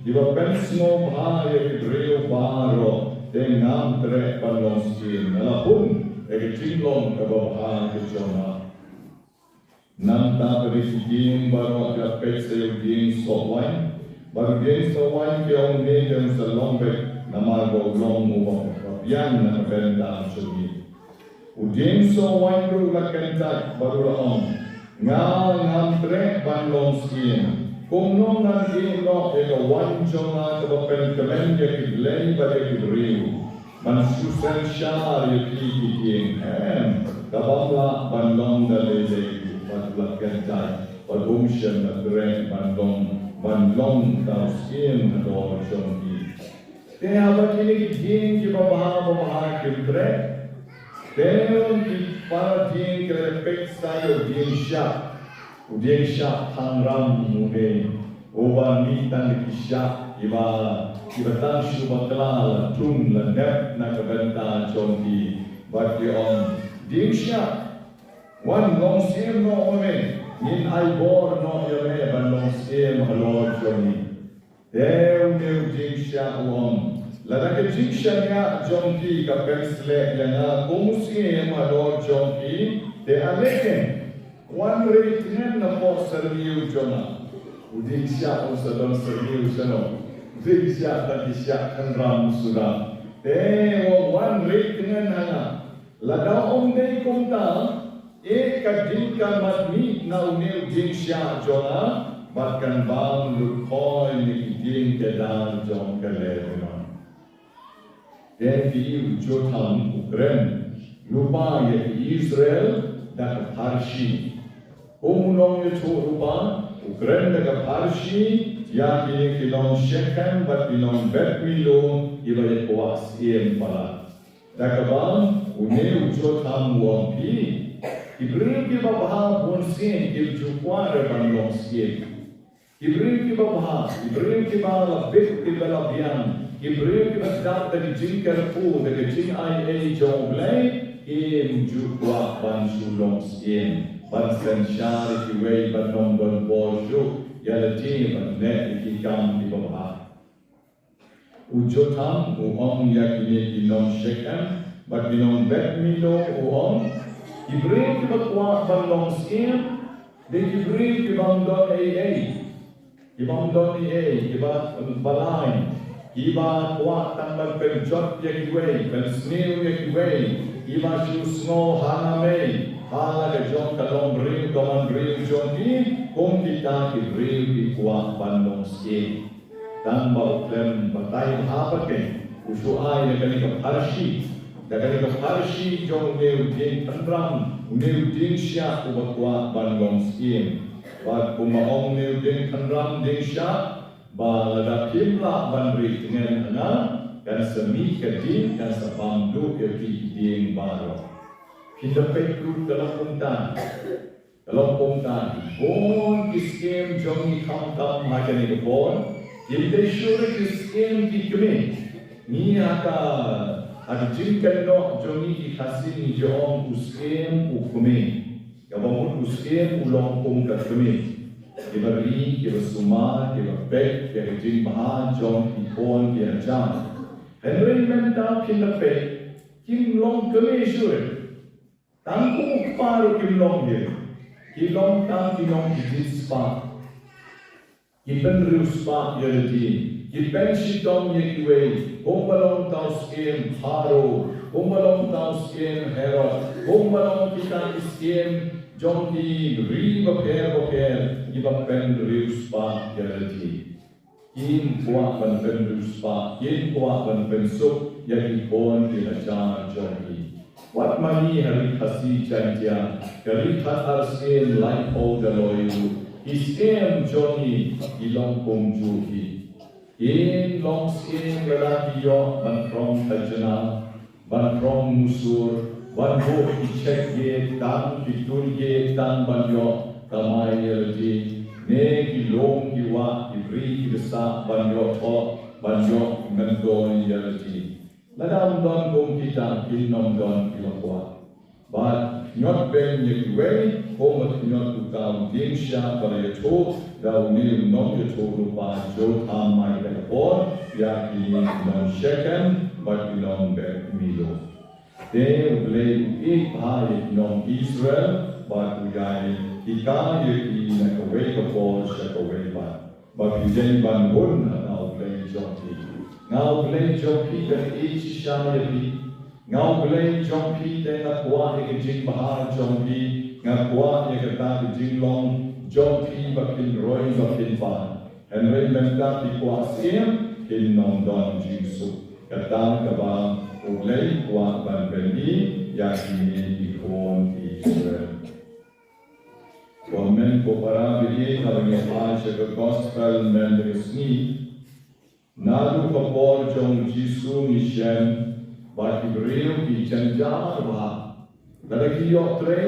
kiba pynsngewbha ïa ki briew baroh, te ngam treh ban long syiem. Nga la hun ïa ka jinglong kaba bha ka jong nga. Nangta ba dei ki dieng baroh ki la peit sa ïa u dieng soh waiñ. Bad u dieng soh waiñ ki ong, ne dang sa long beit namar ba u long uba, uba biang na ka bynta jong ngi. U dieng soh waiñ ruh u la kyntait bad u la ong, nga ngam treh ban long syiem. Kumno ngan ïeh noh ïa ka waiñ jong nga kaba pynkmen ïa ki blei bad ïa ki briew? Ngan shu synshar ïa ki ki dieng, em, ka bym lah ban long da lei lei ruh. Bad u la kyntait bad um shym la treh ban long, ban long uta u syiem halor jong ki. Te haba kine ki dieng kiba bha babha kim treh, te ki para dieng ki la peit sa ïa u dieng shiah, u dieng shiah thangram, une uba mih tang da ki shiah kiba, kiba tang shu bakla la thung la nep na ka bynta jong ki. Bad ki ong, dieng shiah, wan long syiem noh ma me, ngin ai bor noh ïa me ban long syiem halor jong ngi. Te une u dieng shiah u ong, lada ka jingshaniah jong ki ka pynsleh ïa nga kum u syiem halor jong ki, te ale keiñ, wan rieh tngen napoh syrngiew jong nga. U dieng shiah u sa don syrngiew shano? U dieng shiah tang ki shiah thangram suda. Te u ong, wan rieh tngen ha nga. Lada ym dei kumta, eh, ka dieng kan mad mih na une u dieng shiah jong nga, bad kan bam lut khoi na ki dieng kedar jong ka Lebanon. Te ki, u Jotham u kren lypa ïa ki Israel da ka pharshi. Kum u nongïathuhlypa, u kren da ka pharshi ïa kine ki nong Shechem bad ki nong Beth Millo kiba ïa kwah syiem palat. Da kaba une u Jotham u ong, phi, ki briew kiba bha bunsien kim ju kwah re ban long syiem. Ki briew kiba bha, ki briew kiba la bit, kiba la biang, ki briew kiba dap da ki jingkyrkhu, da ki jingai ei jong U Blei, kim ju kwah ban shu long syiem, ban synshar ïa kiwei, ban ym don bor shuh ïa lade, ban leh ïa ki kam kiba bha. U Jotham u ong ïa kine ki nong Shechem bad ki nong Beth Millo, u ong, ki briew kiba kwah ban long syiem dei ki briew kiba ym don ei ei, kiba ym don ei ei, kiba balai, kiba kwah tang ban pynjot ïa kiwei, pynsniew ïa kiwei, kiba shu sngew hangne ha la ka jong ka longbriew ka manbriew jong ki. Kum kita ki briew ki kwah ban long syiem. Tang ba u khlem batai bha pat, u shu ai da kane ka pharshi, da kane ka pharshi jong une u dieng thangram, une u dieng shiah uba kwah ban long syiem. Bad kumba ong une u dieng thangram, dieng shiah, ba lada phim lah ban rieh tngen ha nga, kan sa mih ka dieng, kan sa bam duh ïa phi ki dieng baroh. Phin da peit ruh ka long kumta. Ka long kumta, bun ki syiem jong ngi khamtam ha kane ka por, kim dei shuh ruh ki syiem ki kmie. Ngi ha ka, ha ka jingkynnoh jong ngi ki Khasi ngi ju ong u syiem u kmie. Kaba mut u syiem u long kum ka kmie. Kiba ri, kiba sumar, kiba peit ïa ka jingbha jong ki khun ki hajar. Hynrei mynta phin da peit, kim long kmie shuh ruh. Tang kum u kpa ruh kim long hi. Ki long tang ki nongkitei spah. Ki pynriewspah ïa lade. Ki pynshitom ïa kiwei. Kumba long uta u syiem Pharaoh, kumba long uta u syiem Herod, kumba long kita ki syiem jong ki ri bapher bapher, kiba pynriewspah ïa lade. Kim kwah ban pynriewspah, kim kwah ban pynsuk ïa ki khun ki hajar jong ki. Wat ma ngi ha ri Khasi Jaiñtia, ka ri khatar sien laiphew daloi ruh, ki syiem jong ngi ki long kumjuh hi. Kin long syiem lada ki ïoh ban rong khajna, ban rong musur, ban buh ki check gate tang, ki toll gate tang ban ïoh kamai ïa lade, ne ki lum ki wah, ki bri ki bsah ban ïoh thoh, ban ïoh myntoi ïa lade. Lada ym don kum kita, kin ym don kiba kwah. Bad khñiot beiñ ïa kiwei, kumba khñiot uta u dieng shiah ba la ïathuh da une u nongïathuhlypa Jotham mai ha ka por, ïa ki nong Shechem bad ki nong Beth Millo. Te U Blei u ïeit bha ïa ki nong Israel, bad u ïai hikai ïa ki na kawei ka por sha kawei pat. Ba phi dei ban hun ha nga U Blei jong phi. Nga U Blei jong phi ka ïeit shisha ïa phi. Nga U Blei jong phi, te nga kwah ïa ka jingbha jong phi, nga kwah ïa kata ka jinglong jong phi ba phin roi ba phin pan. Hynrei mynta phi kwah siem, phin ym don jingsuk. Kata kaba U Blei u kwah ban pyni ïa kine ki khun Israel. Ko kmie ko para, bad ïa kaba ngi ai sha ka gospel mynta ka sngi. Naduh ka por jong u Jisu ngi shem ba ki briew ki jynjar bha. Lada ki ïoh trei,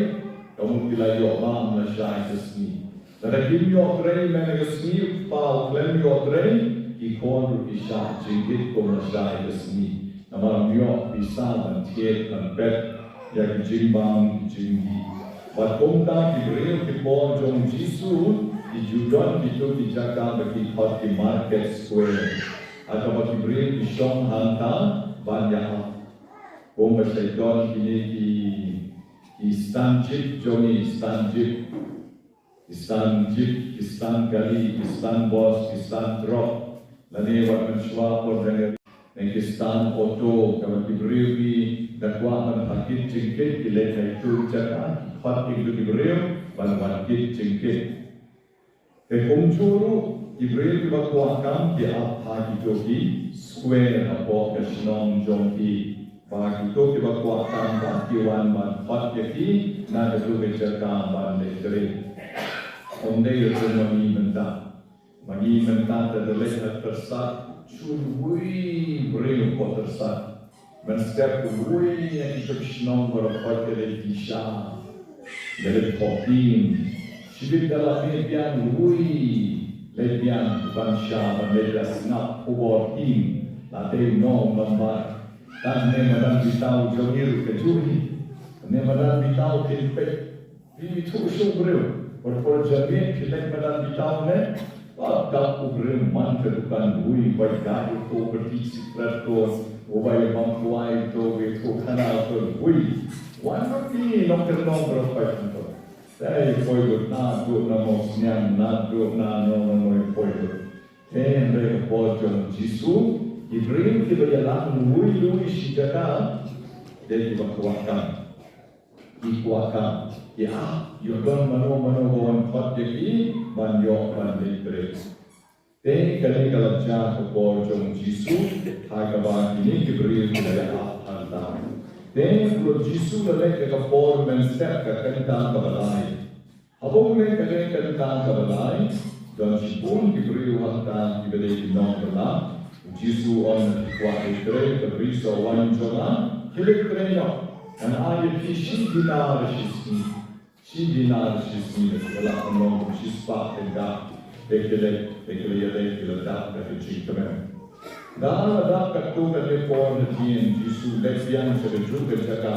ka mut ki la ïoh bam lashai ka sngi. Lada kim ïoh trei mynta ka sngi, u kpa u khlem ïoh trei, ki khun ruh ki shah jingkit kum lashai ka sngi. Namar ym ïoh pisa ban thied ban peit ïa ki jingbam ki jingdih. Bad kumta ki briew ki por jong u Jisu, ki ju don kito ki jaka ba ki khot ki market square. Ha kaba ki briew ki shong hangta ban ïa ap. Kumba shait don kine ki, ki stand jeep jong ngi, stand jeep. Ki stand jeep, ki stand kali, ki stand bus, ki stand truck. Lane wat mynshuwa por jong ngi, ne ki stand auto, kaba ki briew ki da kwah ban phah kit jingkit, ki leit ha itu jaka, ki khot ïa kitu ki briew ban wan kit jingkit. Te kumjuh ruh ki briew kiba kwah kam ki ap ha kito ki square hapoh ka shnong jong ki. Ba kito kiba kwah kam ba ki wan ban khot ïa ki na kito ki jaka ban leit trei. Ym dei ruh ma ngi mynta. Ma ngi mynta te da leit ha Tyrsad, shu wei briew hapoh Tyrsad. Mynstep wei ïa kito ki shnong baroh, ki leit sha, ki leit thoh tim. Shibit da la mih biang wei, leit biang ban sha, ban leit da sngap khubor tim. La dei no nambar. Tang ne madan bitaw jong ngi ruh kajuh hi. Ne madan bitaw kin peit. Phi ithuh shuh briew, por por janmiet phi leit madan bitaw ne. Ba dap u briew man ka dukan wei, bai dap u to berti secret to, u bai bam kwai to, wei to khana to wei. Wan ma phi nongkyndong baroh phi to. Dei poi lut na duh na mo sniang na duh na no no no poi lut. Te hynrei ka por jong u Jisu, ki briew kiba ïalang wei wei shi jaka, dei kiba kwah kam. Ki kwah kam, ki ap, ïoh don mano mano ba wan khot ïa ki ban ïoh ban leit trei. Te kane ka la jia ka por jong u Jisu, ha kaba kine ki briew ki la ïa ap hangta. Te u Jisu u la leit ha ka por mynstep, ka kynta kaba lai. Haba u leit ha ka kynta kaba lai, don shibun ki briew hangta kiba dei ki nongbylla. U Jisu u ong ïa ki, kwah leit trei, ka brisoh waiñ jong nga. Ki leit trei noh. Ngan ai ïa phi shi dinar shisngi. Shi dinar shisngi, ki la pynlong shispah tyngka. Te ki leit, te ki leit, te ki la dap da ka jingkmen. Da la dap katto katne por hadien, u Jisu u leit biang sha kajuh ka jaka,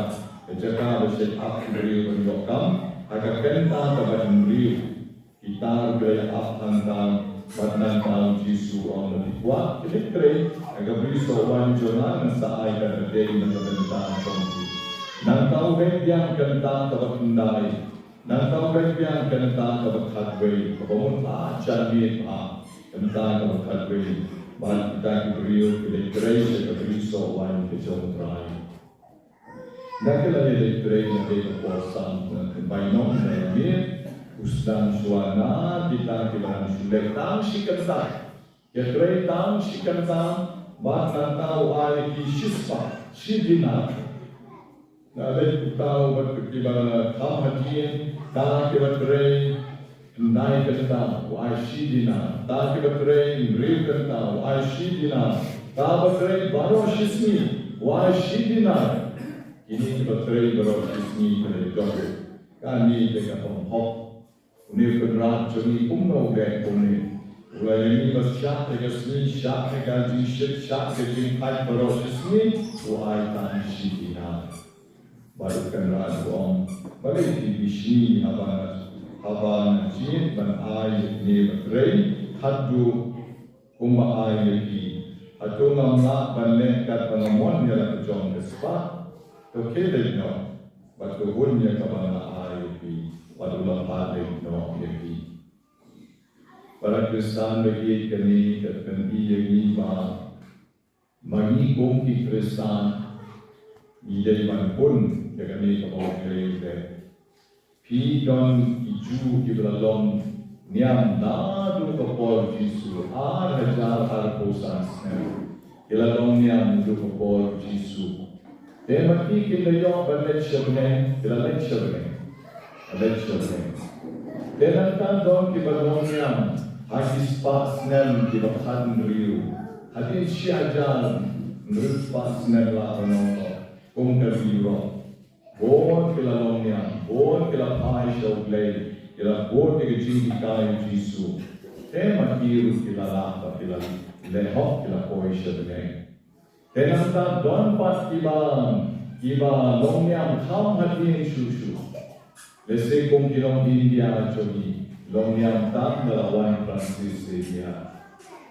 ka jaka ba shait ap ki briew ban ïoh kam, ha ka kynta kaba hynriew. Kita ruh ki la ïa ap hangta, bad nangta u Jisu u ong ïa ki, kwah, ki leit trei, ha ka brisoh waiñ jong nga ngan sa ai katba dei na ka bynta jong ki. Nangta u leit biang kynta kaba khyndai, nangta u leit biang kynta kaba khatwei, kaba mut ba janmiet bha, kynta kaba khatwei, bad kita ki briew ki leit trei sha ka brisoh waiñ ka jong u Trai. Nga, ki la ïa leit trei na ka por san, na ka bainong, na ka miet, u sdang shuwa na kita kiba dang shu leit tang shi kynta. Ki trei tang shi kynta, bad nangta u ai ki shispah, shi dinar. Nga leit, uta u bad kiba kham hadien, ta kiba trei khyndai kynta, u ai shi dinar. Ta kiba trei hynriew kynta, u ai shi dinar. Ta ba trei baroh shisngi, u ai shi dinar. Kine kiba trei baroh shisngi ki la ïoh. Kane te ka pynhok. Une u Kynrad jong ngi kumno u dei kumne. U la ïa ngi ba shah te ka sngi, shah te ka jingshit, shah te ka jingpait baroh shisngi, u ai tang shi dinar. Bad u Kynrad u ong, balei phi bishni haba nga, haba nga jied ban ai ïa kine ba trei khatduh kumba ai ïa phi? Hato ngam lah ban leh katba nga mon ïa la ka jong ka spah? To khie leit noh bad to hun ïa kaba nga ai ïa phi. Bad u la phah leit noh ïa phi. Para Khristan ba ïeit, kane ka pyni ïa ngi ba ma ngi kum ki Khristan, ngi dei ban bun ïa kane kaba U Blei u dei. Phi don ki Jiw kiba la long niam naduh ka por Jisu, ar hajar arphew san snem. Ki la long niam naduh ka por Jisu. Te ma ki kin da ïoh ban leit sha bneng, ki la leit sha bneng. Leit sha bneng. Te nangta don kiba long niam ha ki spah snem kiba khathynriew. Hadien shi hajar hynriew spah snem la ka nongko. Kum ka Europe. Bun ki la long niam, bun ki la phai sha U Blei, ki la bud ïa ka jinghikai u Jisu. Te ma ki ruh ki la lah ba ki la leh hok, ki la poi sha bneng. Te nangta don pat kiba, kiba long niam kham hadien shuh shuh. Lehse kum ki long India jong ngi, long niam tang da la wan Francis Xavier.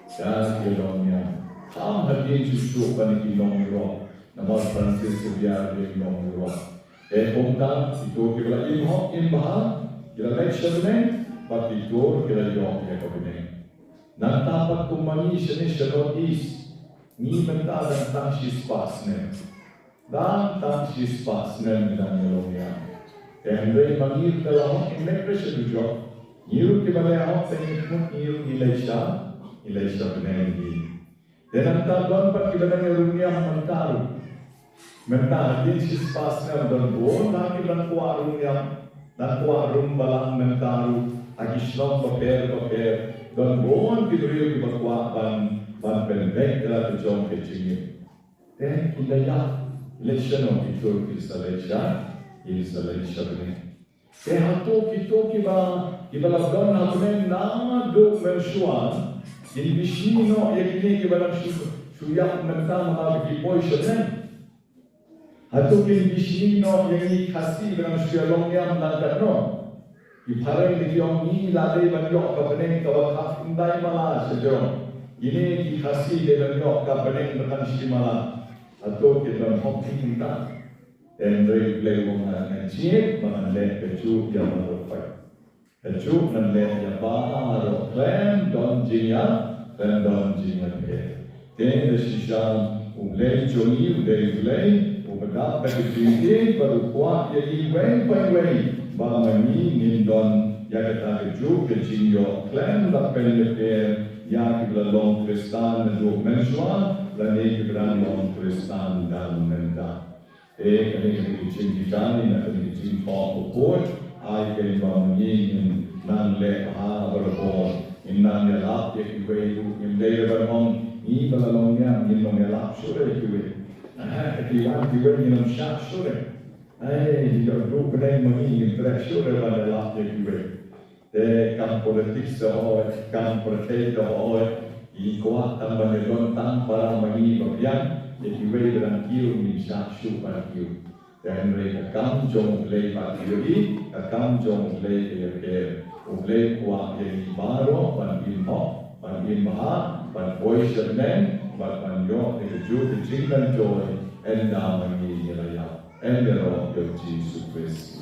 Te ki long niam kham hadien shuh shuh ban ki long Europe. Namar Francis Xavier dei long Europe. Te kumta kito kiba la im hok im bha, ki la leit sha bneng, bad kito ki la ïoh ïa ka bneng. Nangta pat kum ma ngi shane sha North East, ngi mynta dang tang shi spah snem. Dang tang shi spah snem ngi dang ïalong ïa. Te hynrei ma ngi ruh da la hok ngi leit sha dujok. Ngi ruh kiba la hok te ngi mut ngi ruh ngi leit sha, ngi leit sha bneng ngi. Te nangta don pat kiba dang ïa rung niam mynta ruh. Mynta hadien shi spah snem don bun ha kiba dang kwah rung niam, dang kwah rung balang mynta ruh ha ki shnong bapher bapher. Don bun ki briew kiba kwah ban, ban pynbeit ïa la ka jong ka jingim. Te ki da ïa leit shano, ki tur ki sa leit sha, ki sa leit sha bneng. Te hato kito kiba, kiba la don ha bneng naduh mynshuwa, kin bishni noh ïa kine kiba dang shu, shu ïap mynta namar ba ki poi sha bneng? Hato kin bishni noh ïa ngi Khasi ba dang shu ïalong niam tang katno? Ki phareng ki ong ngi la dei ban ïoh ka bneng kaba khapkhyndai mala sha jrong. Kine ki Khasi dei ban ïoh ka bneng ba khatsan shi mala. Hato ki don hok ki kumta? Hynrei U Blei u ong ngan jied ba ngan leh kajuh ïa baroh pat. Kajuh ngan leh ïa baroh, khlem don jingïa, khlem don jingïapher. Te da shisha U Blei jong ngi u dei U Blei uba dap da ka jingïeit bad u kwah ïa ngi iwei pa iwei ba ma ngi ngin don ïa kata kajuh ka jingïoh khlem da pynïapher ïa kiba la long Khristan naduh mynshuwa lane kiba dang long Khristan dang mynta. Te kane ka dei ka jinghikai na kane ka jingthoh bakhuid, ai kein ba ma ngi ngin nang leh bha barabor, ngin nang ïalap ïa kiwei ruh, ngim dei ban ong ngi ba la long niam ngin nang ïalap shuh ïa kiwei. Ah, ka dei ba kiwei ngin nang shah shuh. Ai, ïa ka dei ba ma ngi ngin treh shuh ban ïalap ïa kiwei. Te kam politics te hooid, kam pyrthei te hooid, ngi kwah tang ban ïadon tang para ma ngi ba biang, ïa kiwei ba dang kiew ngin shah shuh ban kiew. Te hynrei ka kam jong U Blei pat ïa ki, ka kam jong U Blei ka ïapher. U Blei u kwah ïa ngi baroh ban im hok, ban im bha, ban poi sha bneng, bad ban ïoh ïa kajuh ka jingmyntoi, ynda ma ngi ngi la ïap. Ynda ruh ïa u Jisu Khrist.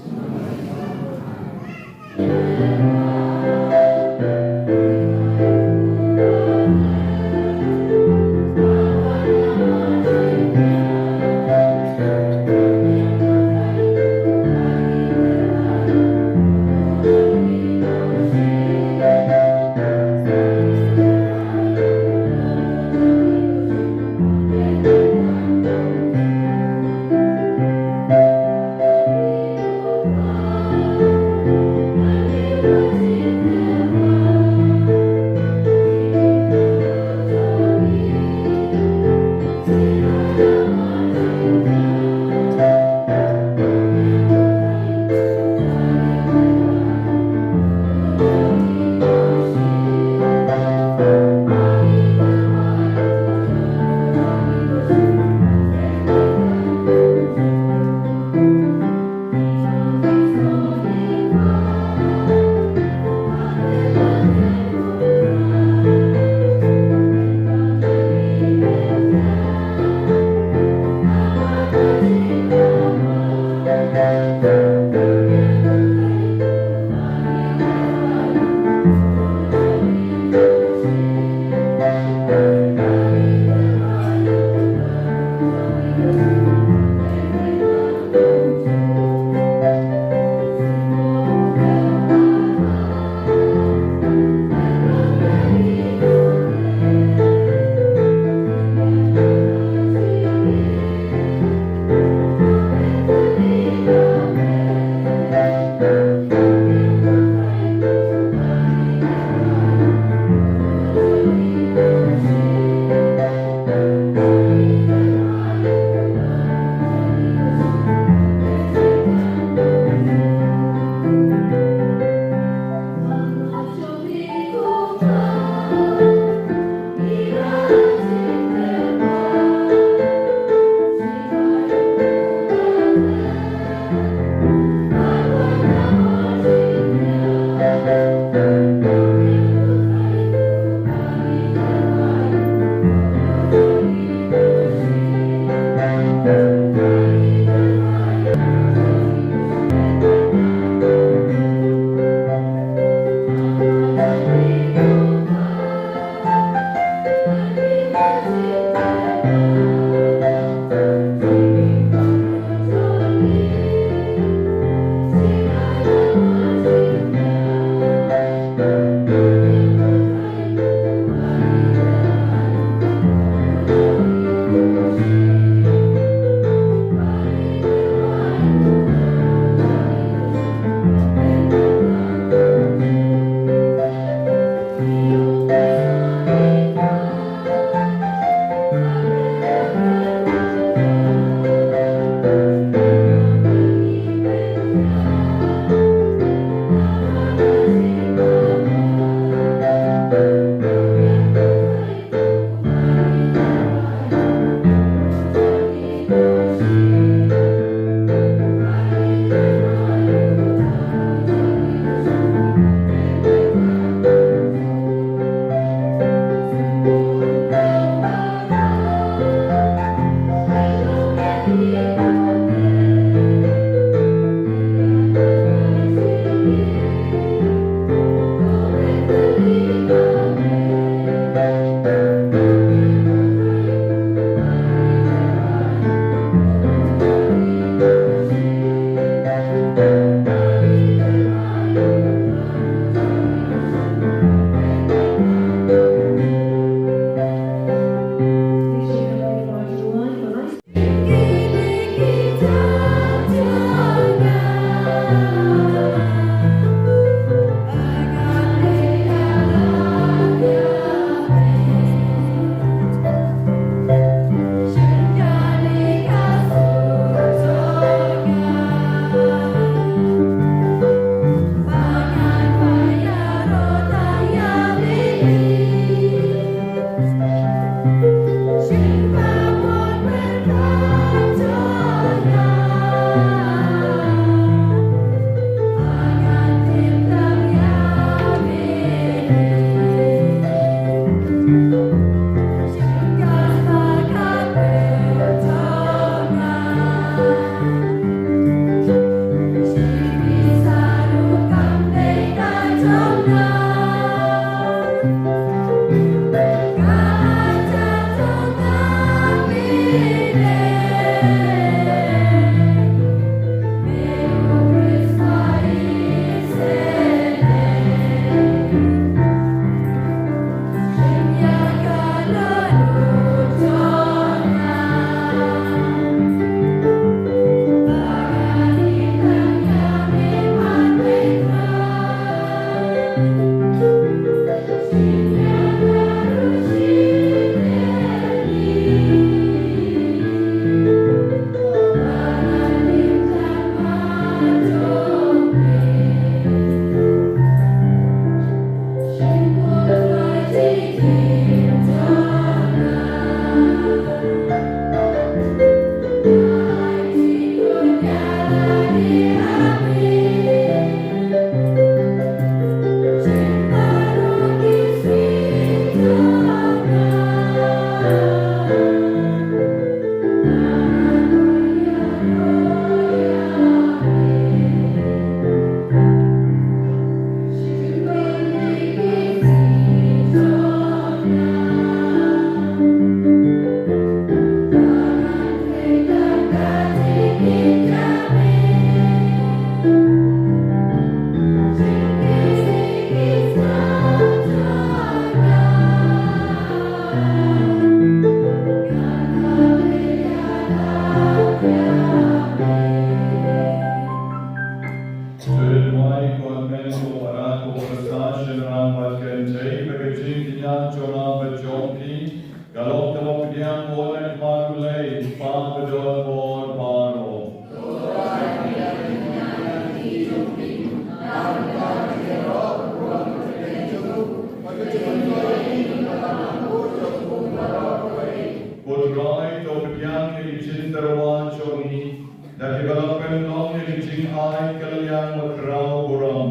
Ai ka liang bakhraw burom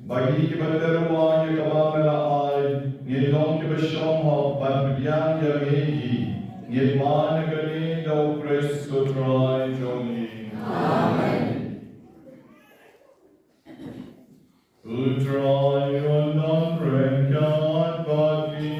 ba ngi kiba tyrwa ïa kaba me la ai ngin long kiba shong hok ban pdiang ïa me hi. Ngin man ïa kane da u Khrist u Trai jong ngi. Amen. U Trai un don ryngkat bad phi.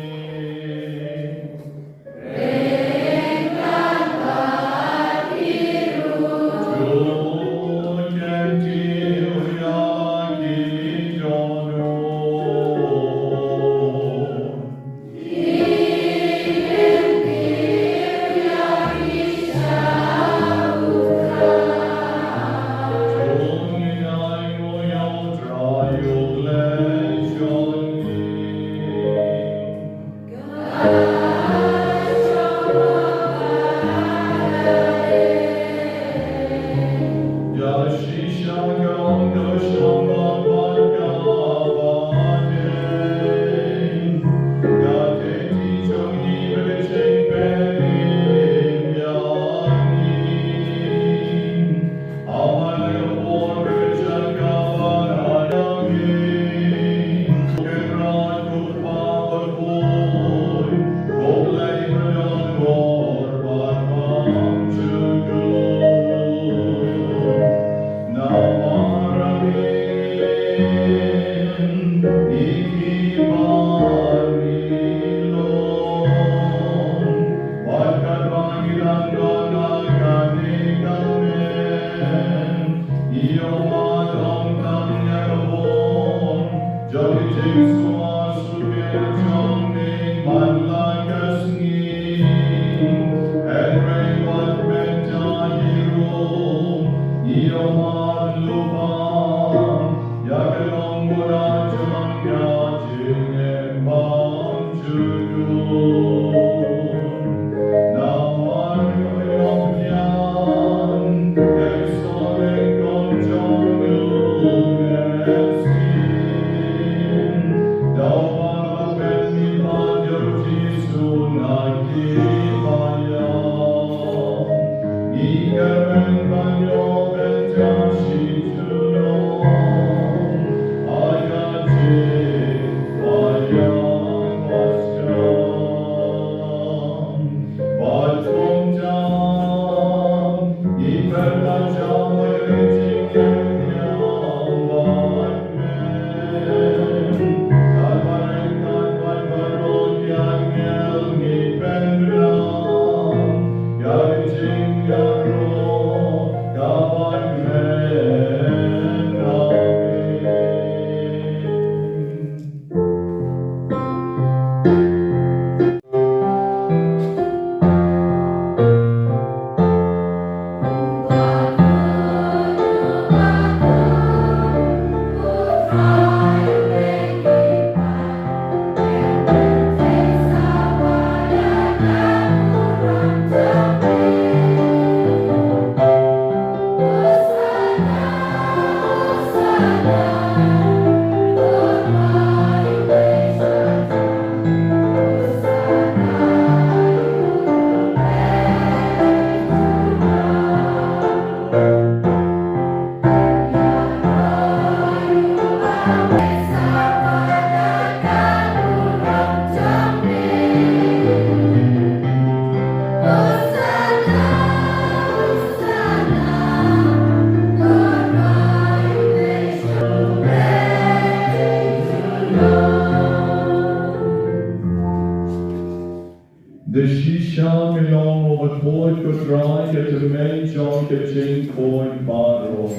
Da shisha me long u ba khuid, ko Trai, ïa ka tymmen jong ka jingkhuid baroh.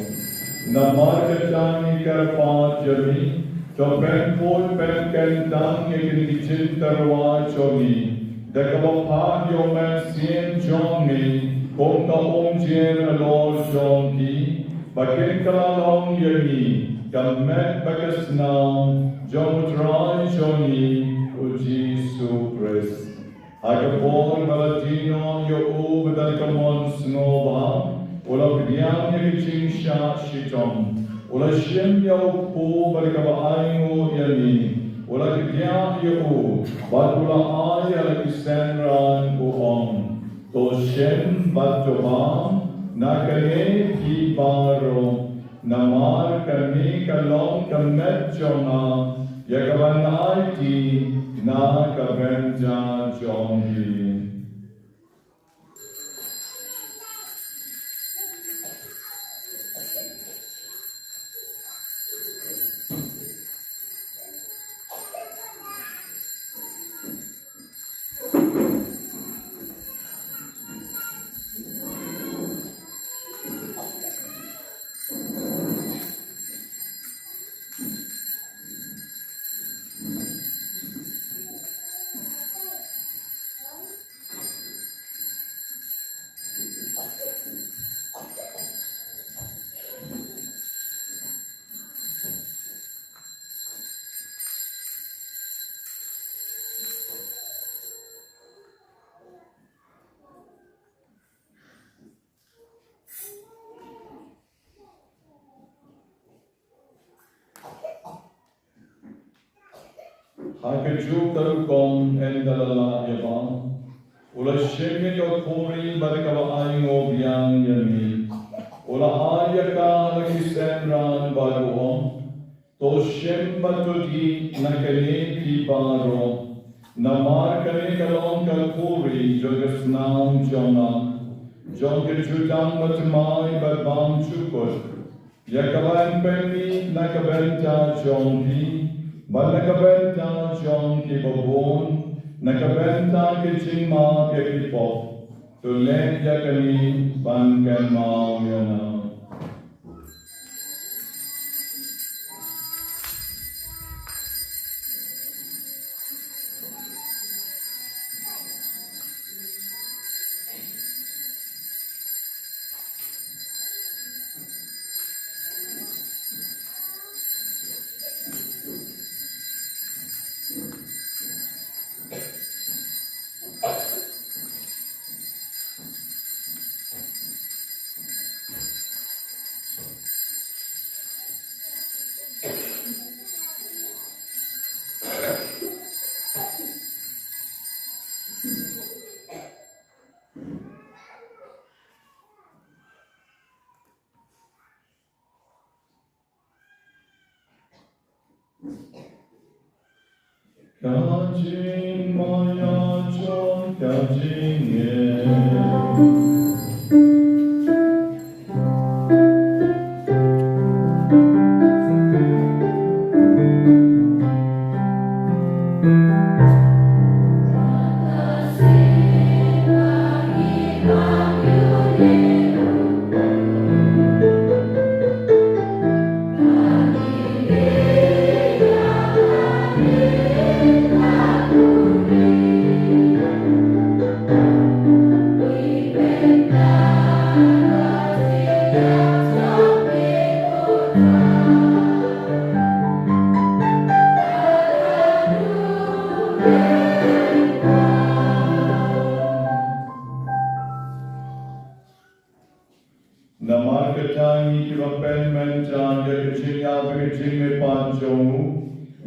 Namar kata ngi kyrpad ïa me, to pynbud pynkyntang ïa kine ki jingtyrwa jong ngi da kaba phah ïa u Mynsiem jong me kum ka umjer halor jong ki, ba kin kylla long ïa ngi ka met bad ka snam jong u Trai jong ngi u Jisu Khrist. Ha ka por ba la die noh ïa u bad da ka mon sngewbha u la pdiang ïa ka jingshah shitom, u la shim ïa u kpu bad da kaba ainguh ïa ngi u la kdiah ïa u bad u la ai ïa la ki synran, u ong, to shim bad to bam na kane phi baroh. Namar kane ka long ka met jong nga, ïa kaban aiti na ka bynta jong phi. Ha kajuh ka rukom, ynda la lah ïa ba u la shim ïa ka khuri bad kaba ainguh biang ïa me, u la ai ïa ka ha ki synran bad u ong, to shim bad to dih na kane phi baroh, namar kane ka long ka khuri jong ka snam jong nga, jong ka jutang bathymmai bad bymjukut, ïa kaban pynmih na ka bynta jong phi bad na ka bynta jong kiba bun, na ka bynta ka jingmap ïa ki pop. To leh ïa kane ban kynmaw ïa nga. Ka jingmaïa jong ka jingim. Namar kata ngi kiba pynmynta ïa ka jingïap bad ka jingmihpat jong u,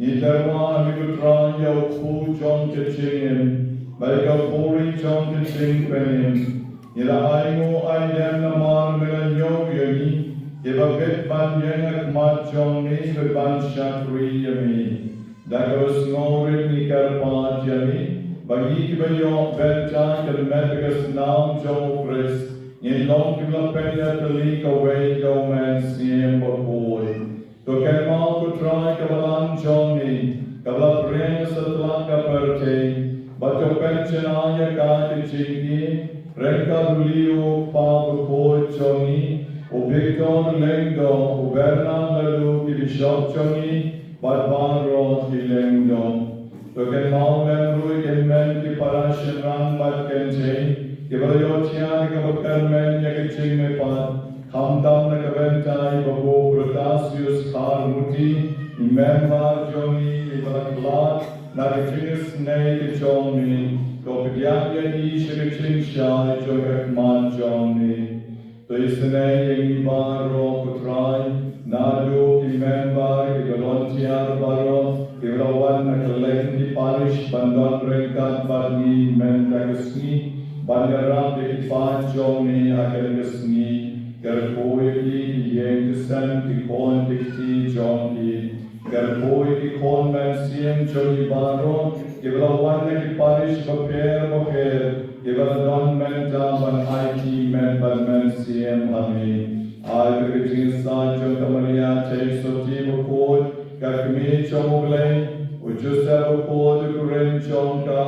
ngi tyrwa ha me ko Trai ïa u kpu jong ka jingim bad ka khuri jong ka jingpynim. Ngi la ainguh aidem namar me la ñiew ïa ngi kiba bit ban ïeng ha khmat jong me bad ban shakri ïa me. Da kaba sngewrit ngi kyrpad ïa me ba ngi kiba ïoh bynta ka met bad ka snam jong u Khrist ngin long kiba la pynïatylli kawei da u Mynsiem Bakhuid. To kynmaw ko Trai ka balang jong me kaba la pyrshang satlak ka pyrthei, bad to pynjanai ïa ka ka jingim ryngkat u Leo u Kpa Bakhuid jong ngi, u Victor Lyngdoh, u Bernard Naduh, ki bishop jong ngi bad baroh ki lyngdoh. To kynmaw lem ruh ïa ki hynmen ki para shynrang bad kynthei kiba la ïoh thiah da kaba kyrmen ïa ka jingmihpat, khamtam na ka bynta i Babu Protasius Kharmuti, i member jong ngi iba la khlad na ka jingisynei ka jong me. To pdiang ïa i sha ka jingshai jong ka khmat jong me. To isynei ïa ngi baroh ko Trai, naduh ki member, ki volunteer baroh kiba la wan na kylleng ki parish ban don ryngkat bad ngi mynta ka sngi, ban ïarap ïa ki paid jong me ha kane ka sngi. Kyrkhu ïa ki, ki ïing ki sem, Khun ki kti jong ki, kyrkhu ïa ki khun mynsiem jong ngi baroh kiba la wan na ki parish bapher bapher kiba la don mynta ban aiti met bad mynsiem ha ngi. Ai ba ka jingïasaid jong ka Maria Theisotti bakhuid, ka Kmie jong U Blei, u Joseph bakhuid u kurim jong ka,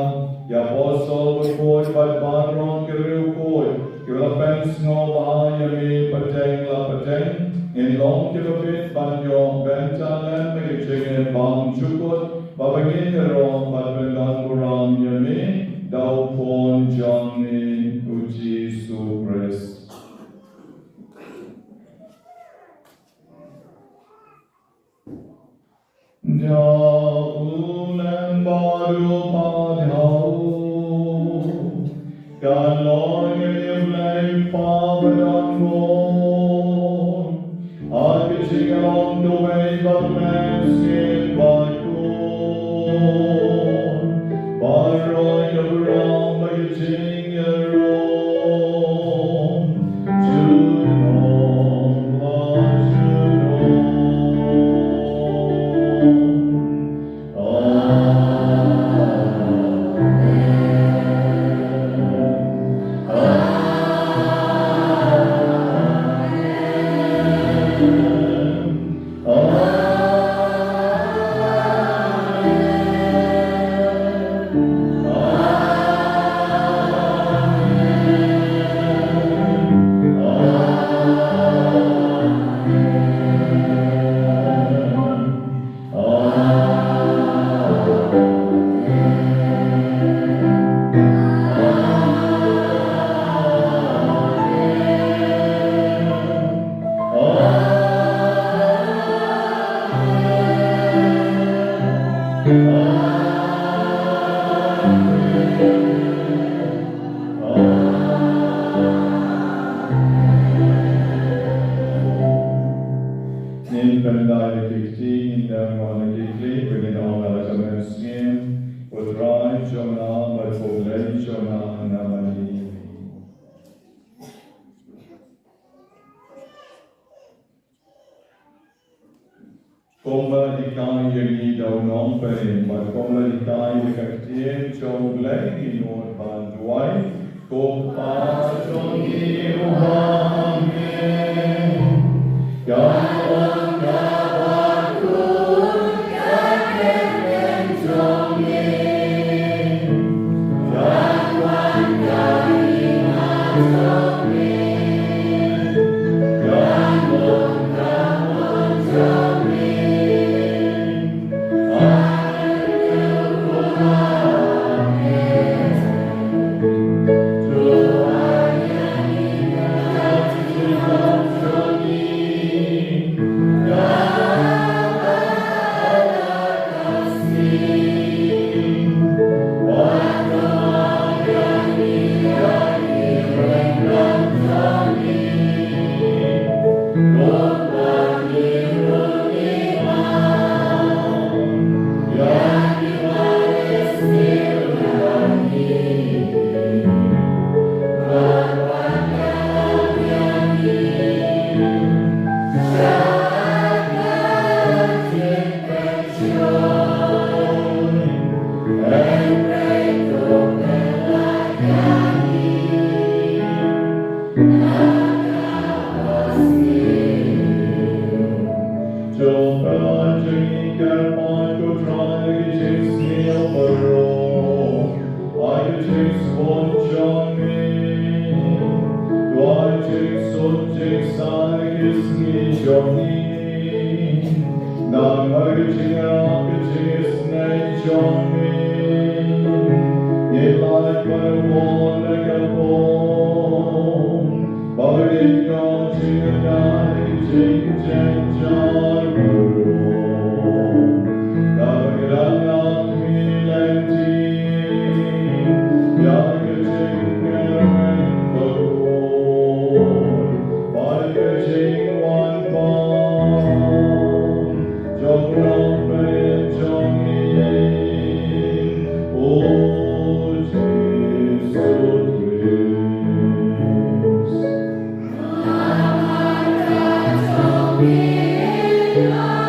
ki apostol bakhuid bad baroh ki riewkhuid kiba la pynsngewbha ïa me pateng la pateng, ngin long kiba bit ban ïoh bynta lem ha ka jingim bymjukut, ba ngin ïaroh bad pyndonburom ïa me da u Khun jong me u Jisu Khrist. Da u lem bad u pa da u, kan long ïa U Blei Kpa badonbor, ha ka jingïalong kawei bad Kmie Mynsiem Bakhuid, baroh ki burom bad ka jingïaroh junom la junom. Ngin pyndait ïa ki kti, ngin ïa wan ïa ki kti, ba ngin ong la ka mynsiem, U Trai jong nga bad U Blei jong nga, namar ïa me. Kumba la hikai ïa ngi da u Nongpynim, bad kumba la hikai ïa ka ktien jong U Blei, ngin nud ban duwai. Ko Kpa jong ngi uba ha bneng, kan ong kaba khuid ka kyrteng jong me. Kan wan ka kyrteng jong me. Kan long ka mon jong me. Jong ka jingkyrpad ko Trai, ki jingsniew baroh, ai ka jingsbun jong me. To ai jingsuk jingsan ki sngi jong ngi, namar ka jingïarap ka jingisynei jong me. Ngin lait bad u Mon na ka pung, ba ngin ïoh jingïada na ki jingjynjar baroh. Ha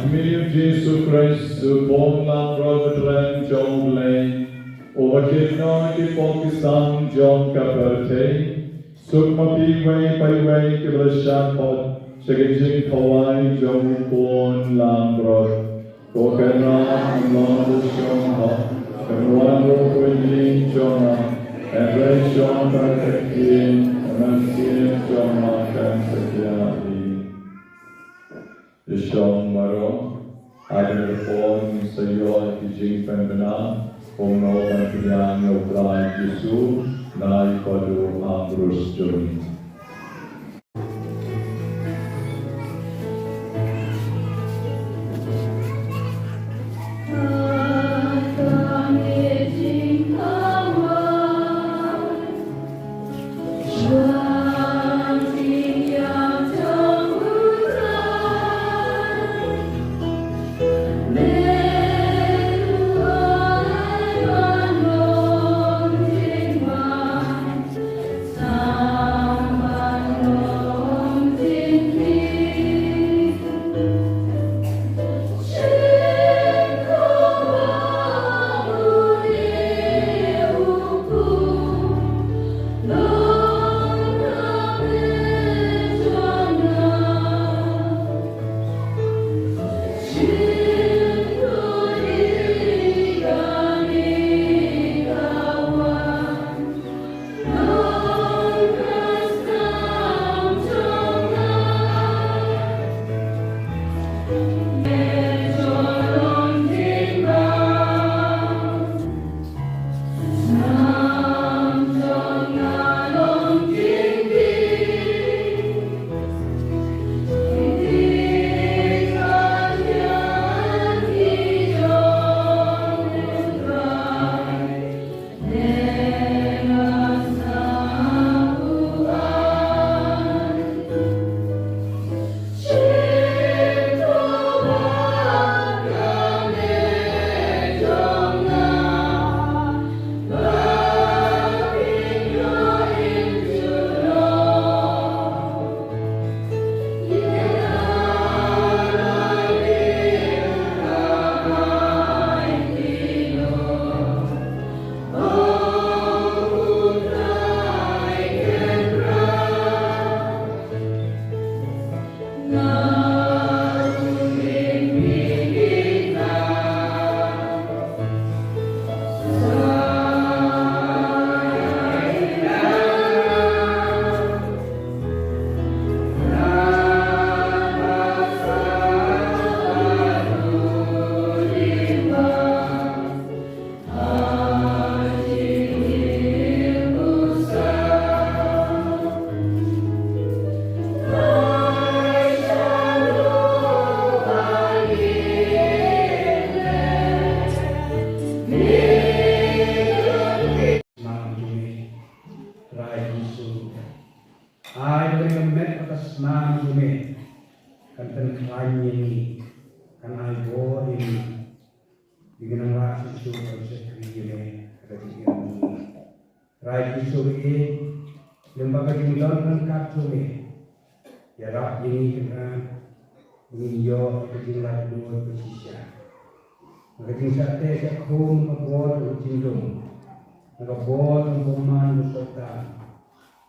khmih u Jisu Khrist, u Khun langbrot ba khlem jong U Blei, uba kit noh na ki pop ki sam jong ka pyrthei, suk ma phi iwei pa iwei kiba la shah khot sha ka jingkhawai jong u Khun langbrot. Ko Kynrad, ngin long da shong ha, ngin wan ruh ha ka jingïaid jong nga, hynrei shong bad ka ktien, ka mynsiem jong nga kan sa ïaid. Ïa shong baroh, ha kane ka por ngin sa ïoh ïa ki jingpynbna kumno ban pdiang ïa u Trai Jisu, na i Padur Ambrose jong ngi. Snam jong me kan pynkhlaiñ ïa ngi, kan ai bor ïa ngi. Ngi nang lah shisha ban shakri ïa me ha ka jingim jong ngi. Trai Jisu, ïeit, lyngba ka jingdon ryngkat jong me, ïarap ïa ngi Kynrad, ngin ïoh ïa ka jinglaitluid ba shisha. Na ka jingshah teh shah khum, na ka bor jong ka jingdum, na ka bor jong u bymman u Soitan,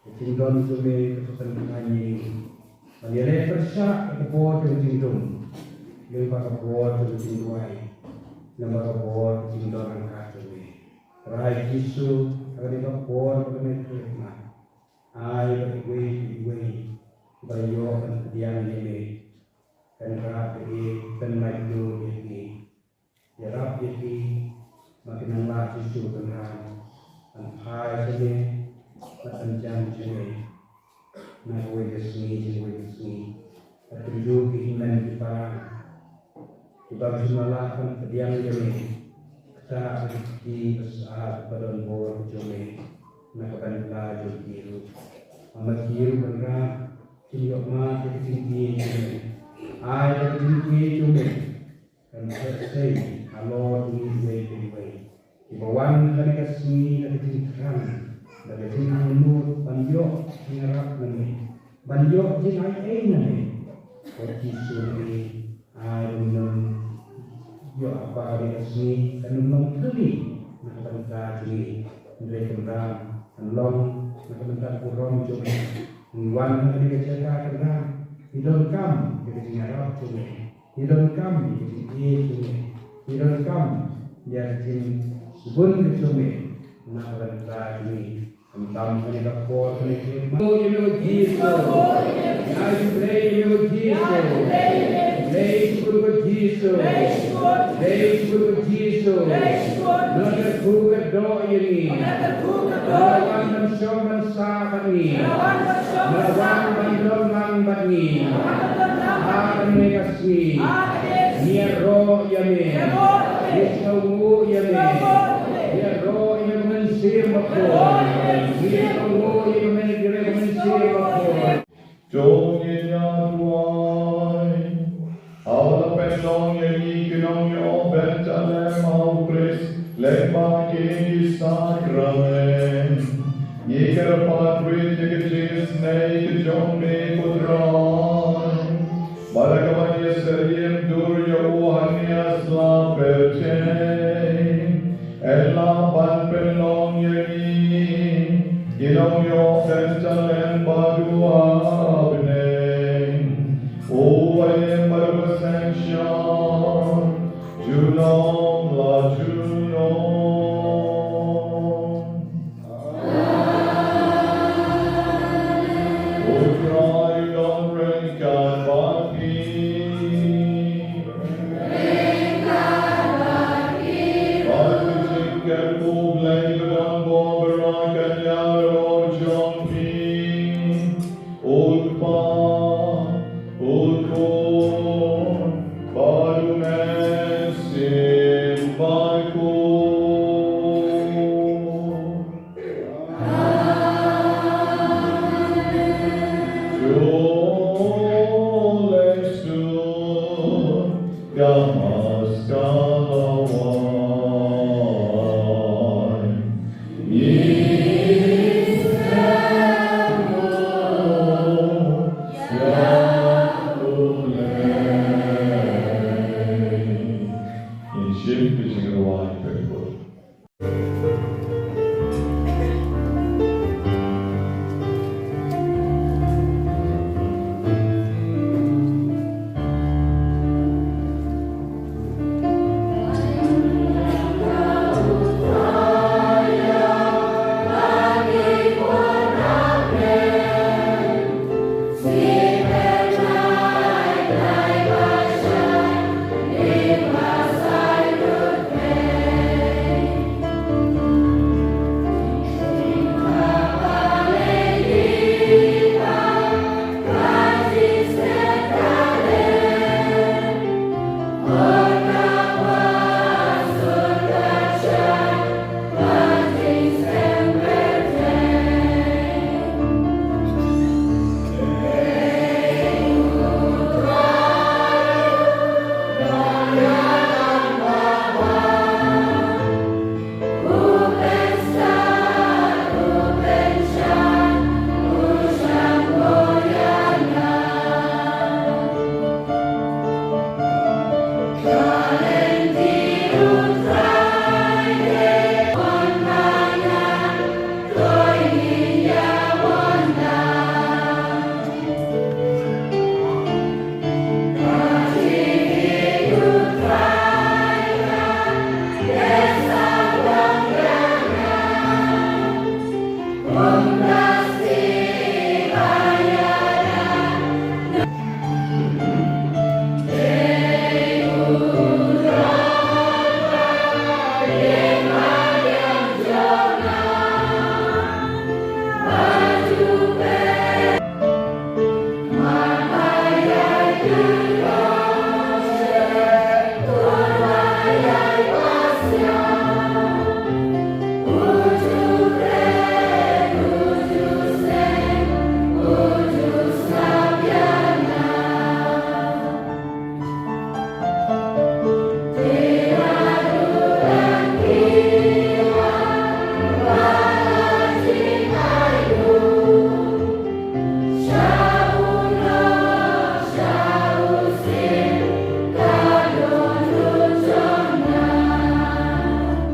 ka jingdon jong me ka sa pynkhlaiñ ïa ngi ban ïaleh pyrshah ïa ka bor jong ka jingdum lyngba ka bor jong ka jingduwai, lyngba ka bor ka jingdon ryngkat jong me. Trai Jisu, ha kane ka por ba kane ka Khristmas, ai ba iwei pa iwei ba ïoh ban pdiang ïa me kan rah ïa ki, kan laitluid ïa ki. Ïarap ïa ki ba kin nang lah shisha Kynrad ban phai sha me, ban jan sha me na kawei ka sngi sha kawei ka sngi. Bad kynjoh ki hynmen ki para kiba shym la lah ban pdiang ïa me, kata ka dei ka jingïasyllok ba don bor jong me na ka bynta jong ki ruh. Ba ma ki ruh Kynrad kin ïoh mad ïa ka jingïeit jong me. Ai ba ka jingïeit jong me kan sa sei halor jong ngi iwei pa iwei. Kiba wan ha kane ka sngi da ka jingthrang, da ka jingangnud ban ïoh jingïarap na me, ban ïoh jingaiei na me. Ko Jisu, ngi ai ba ngin ïoh ha kane ka sngi kan ym long thylli na ka bynta jong ngi. Hynrei Kynrad, kan long na ka bynta ka burom jong me. Ngi wan ha kane ka jaka Kynrad, ngi donkam ïa ka jingïarap jong me. Ngi donkam ïa ka jingïeit jong me. Ngi donkam ïa ka jingsbun ka jong me na ka bynta jong ngi. Khamtam ha kane ka por, ha kane ka por. Ïa me Jisu. Ngi ai shublei ïa me Jisu. Shublei shibun ko Jisu. Shublei shibun ko Jisu. Ngi kyrkhu kyrdoh ïa ngi. Ngi la wan ban shong ban sah bad ngi. Ngi la wan ban don lang bad ngi. Ha kane ka sngi. Ngi ïaroh ïa me. Ngi sngewnguh ïa me. Ngi ïaroh ïa me Mynsiem Bakhuid. Ngi sngewnguh ïa me, ïa me Mynsiem Bakhuid. To ngin ïa duwai. Haba la pynlong ïa ngi ki nongïoh bynta lem ha U Khrist lyngba kine ki sakramen, ngi kyrpad rit ïa ka jingisynei ka jong me, ko Trai, ba da kaba ngi ïasyriem dur ïa u hangne ha sla pyrthei, yn lah ban pynlong ïa ngi ki nongïoh bynta lem ba dei ha bneng. O Blei ba dei basngewsih, junom la junom. O Trai, don ryngkat bad ngi. Bad ka jingkyrkhu U Blei ba don bor ba kan ïaroh jong ngi. U Kpa, U Khun, bad U Mynsiem Bakhuid. To leit suk Damaskar. Ngin shim ka jingrwai pynbun.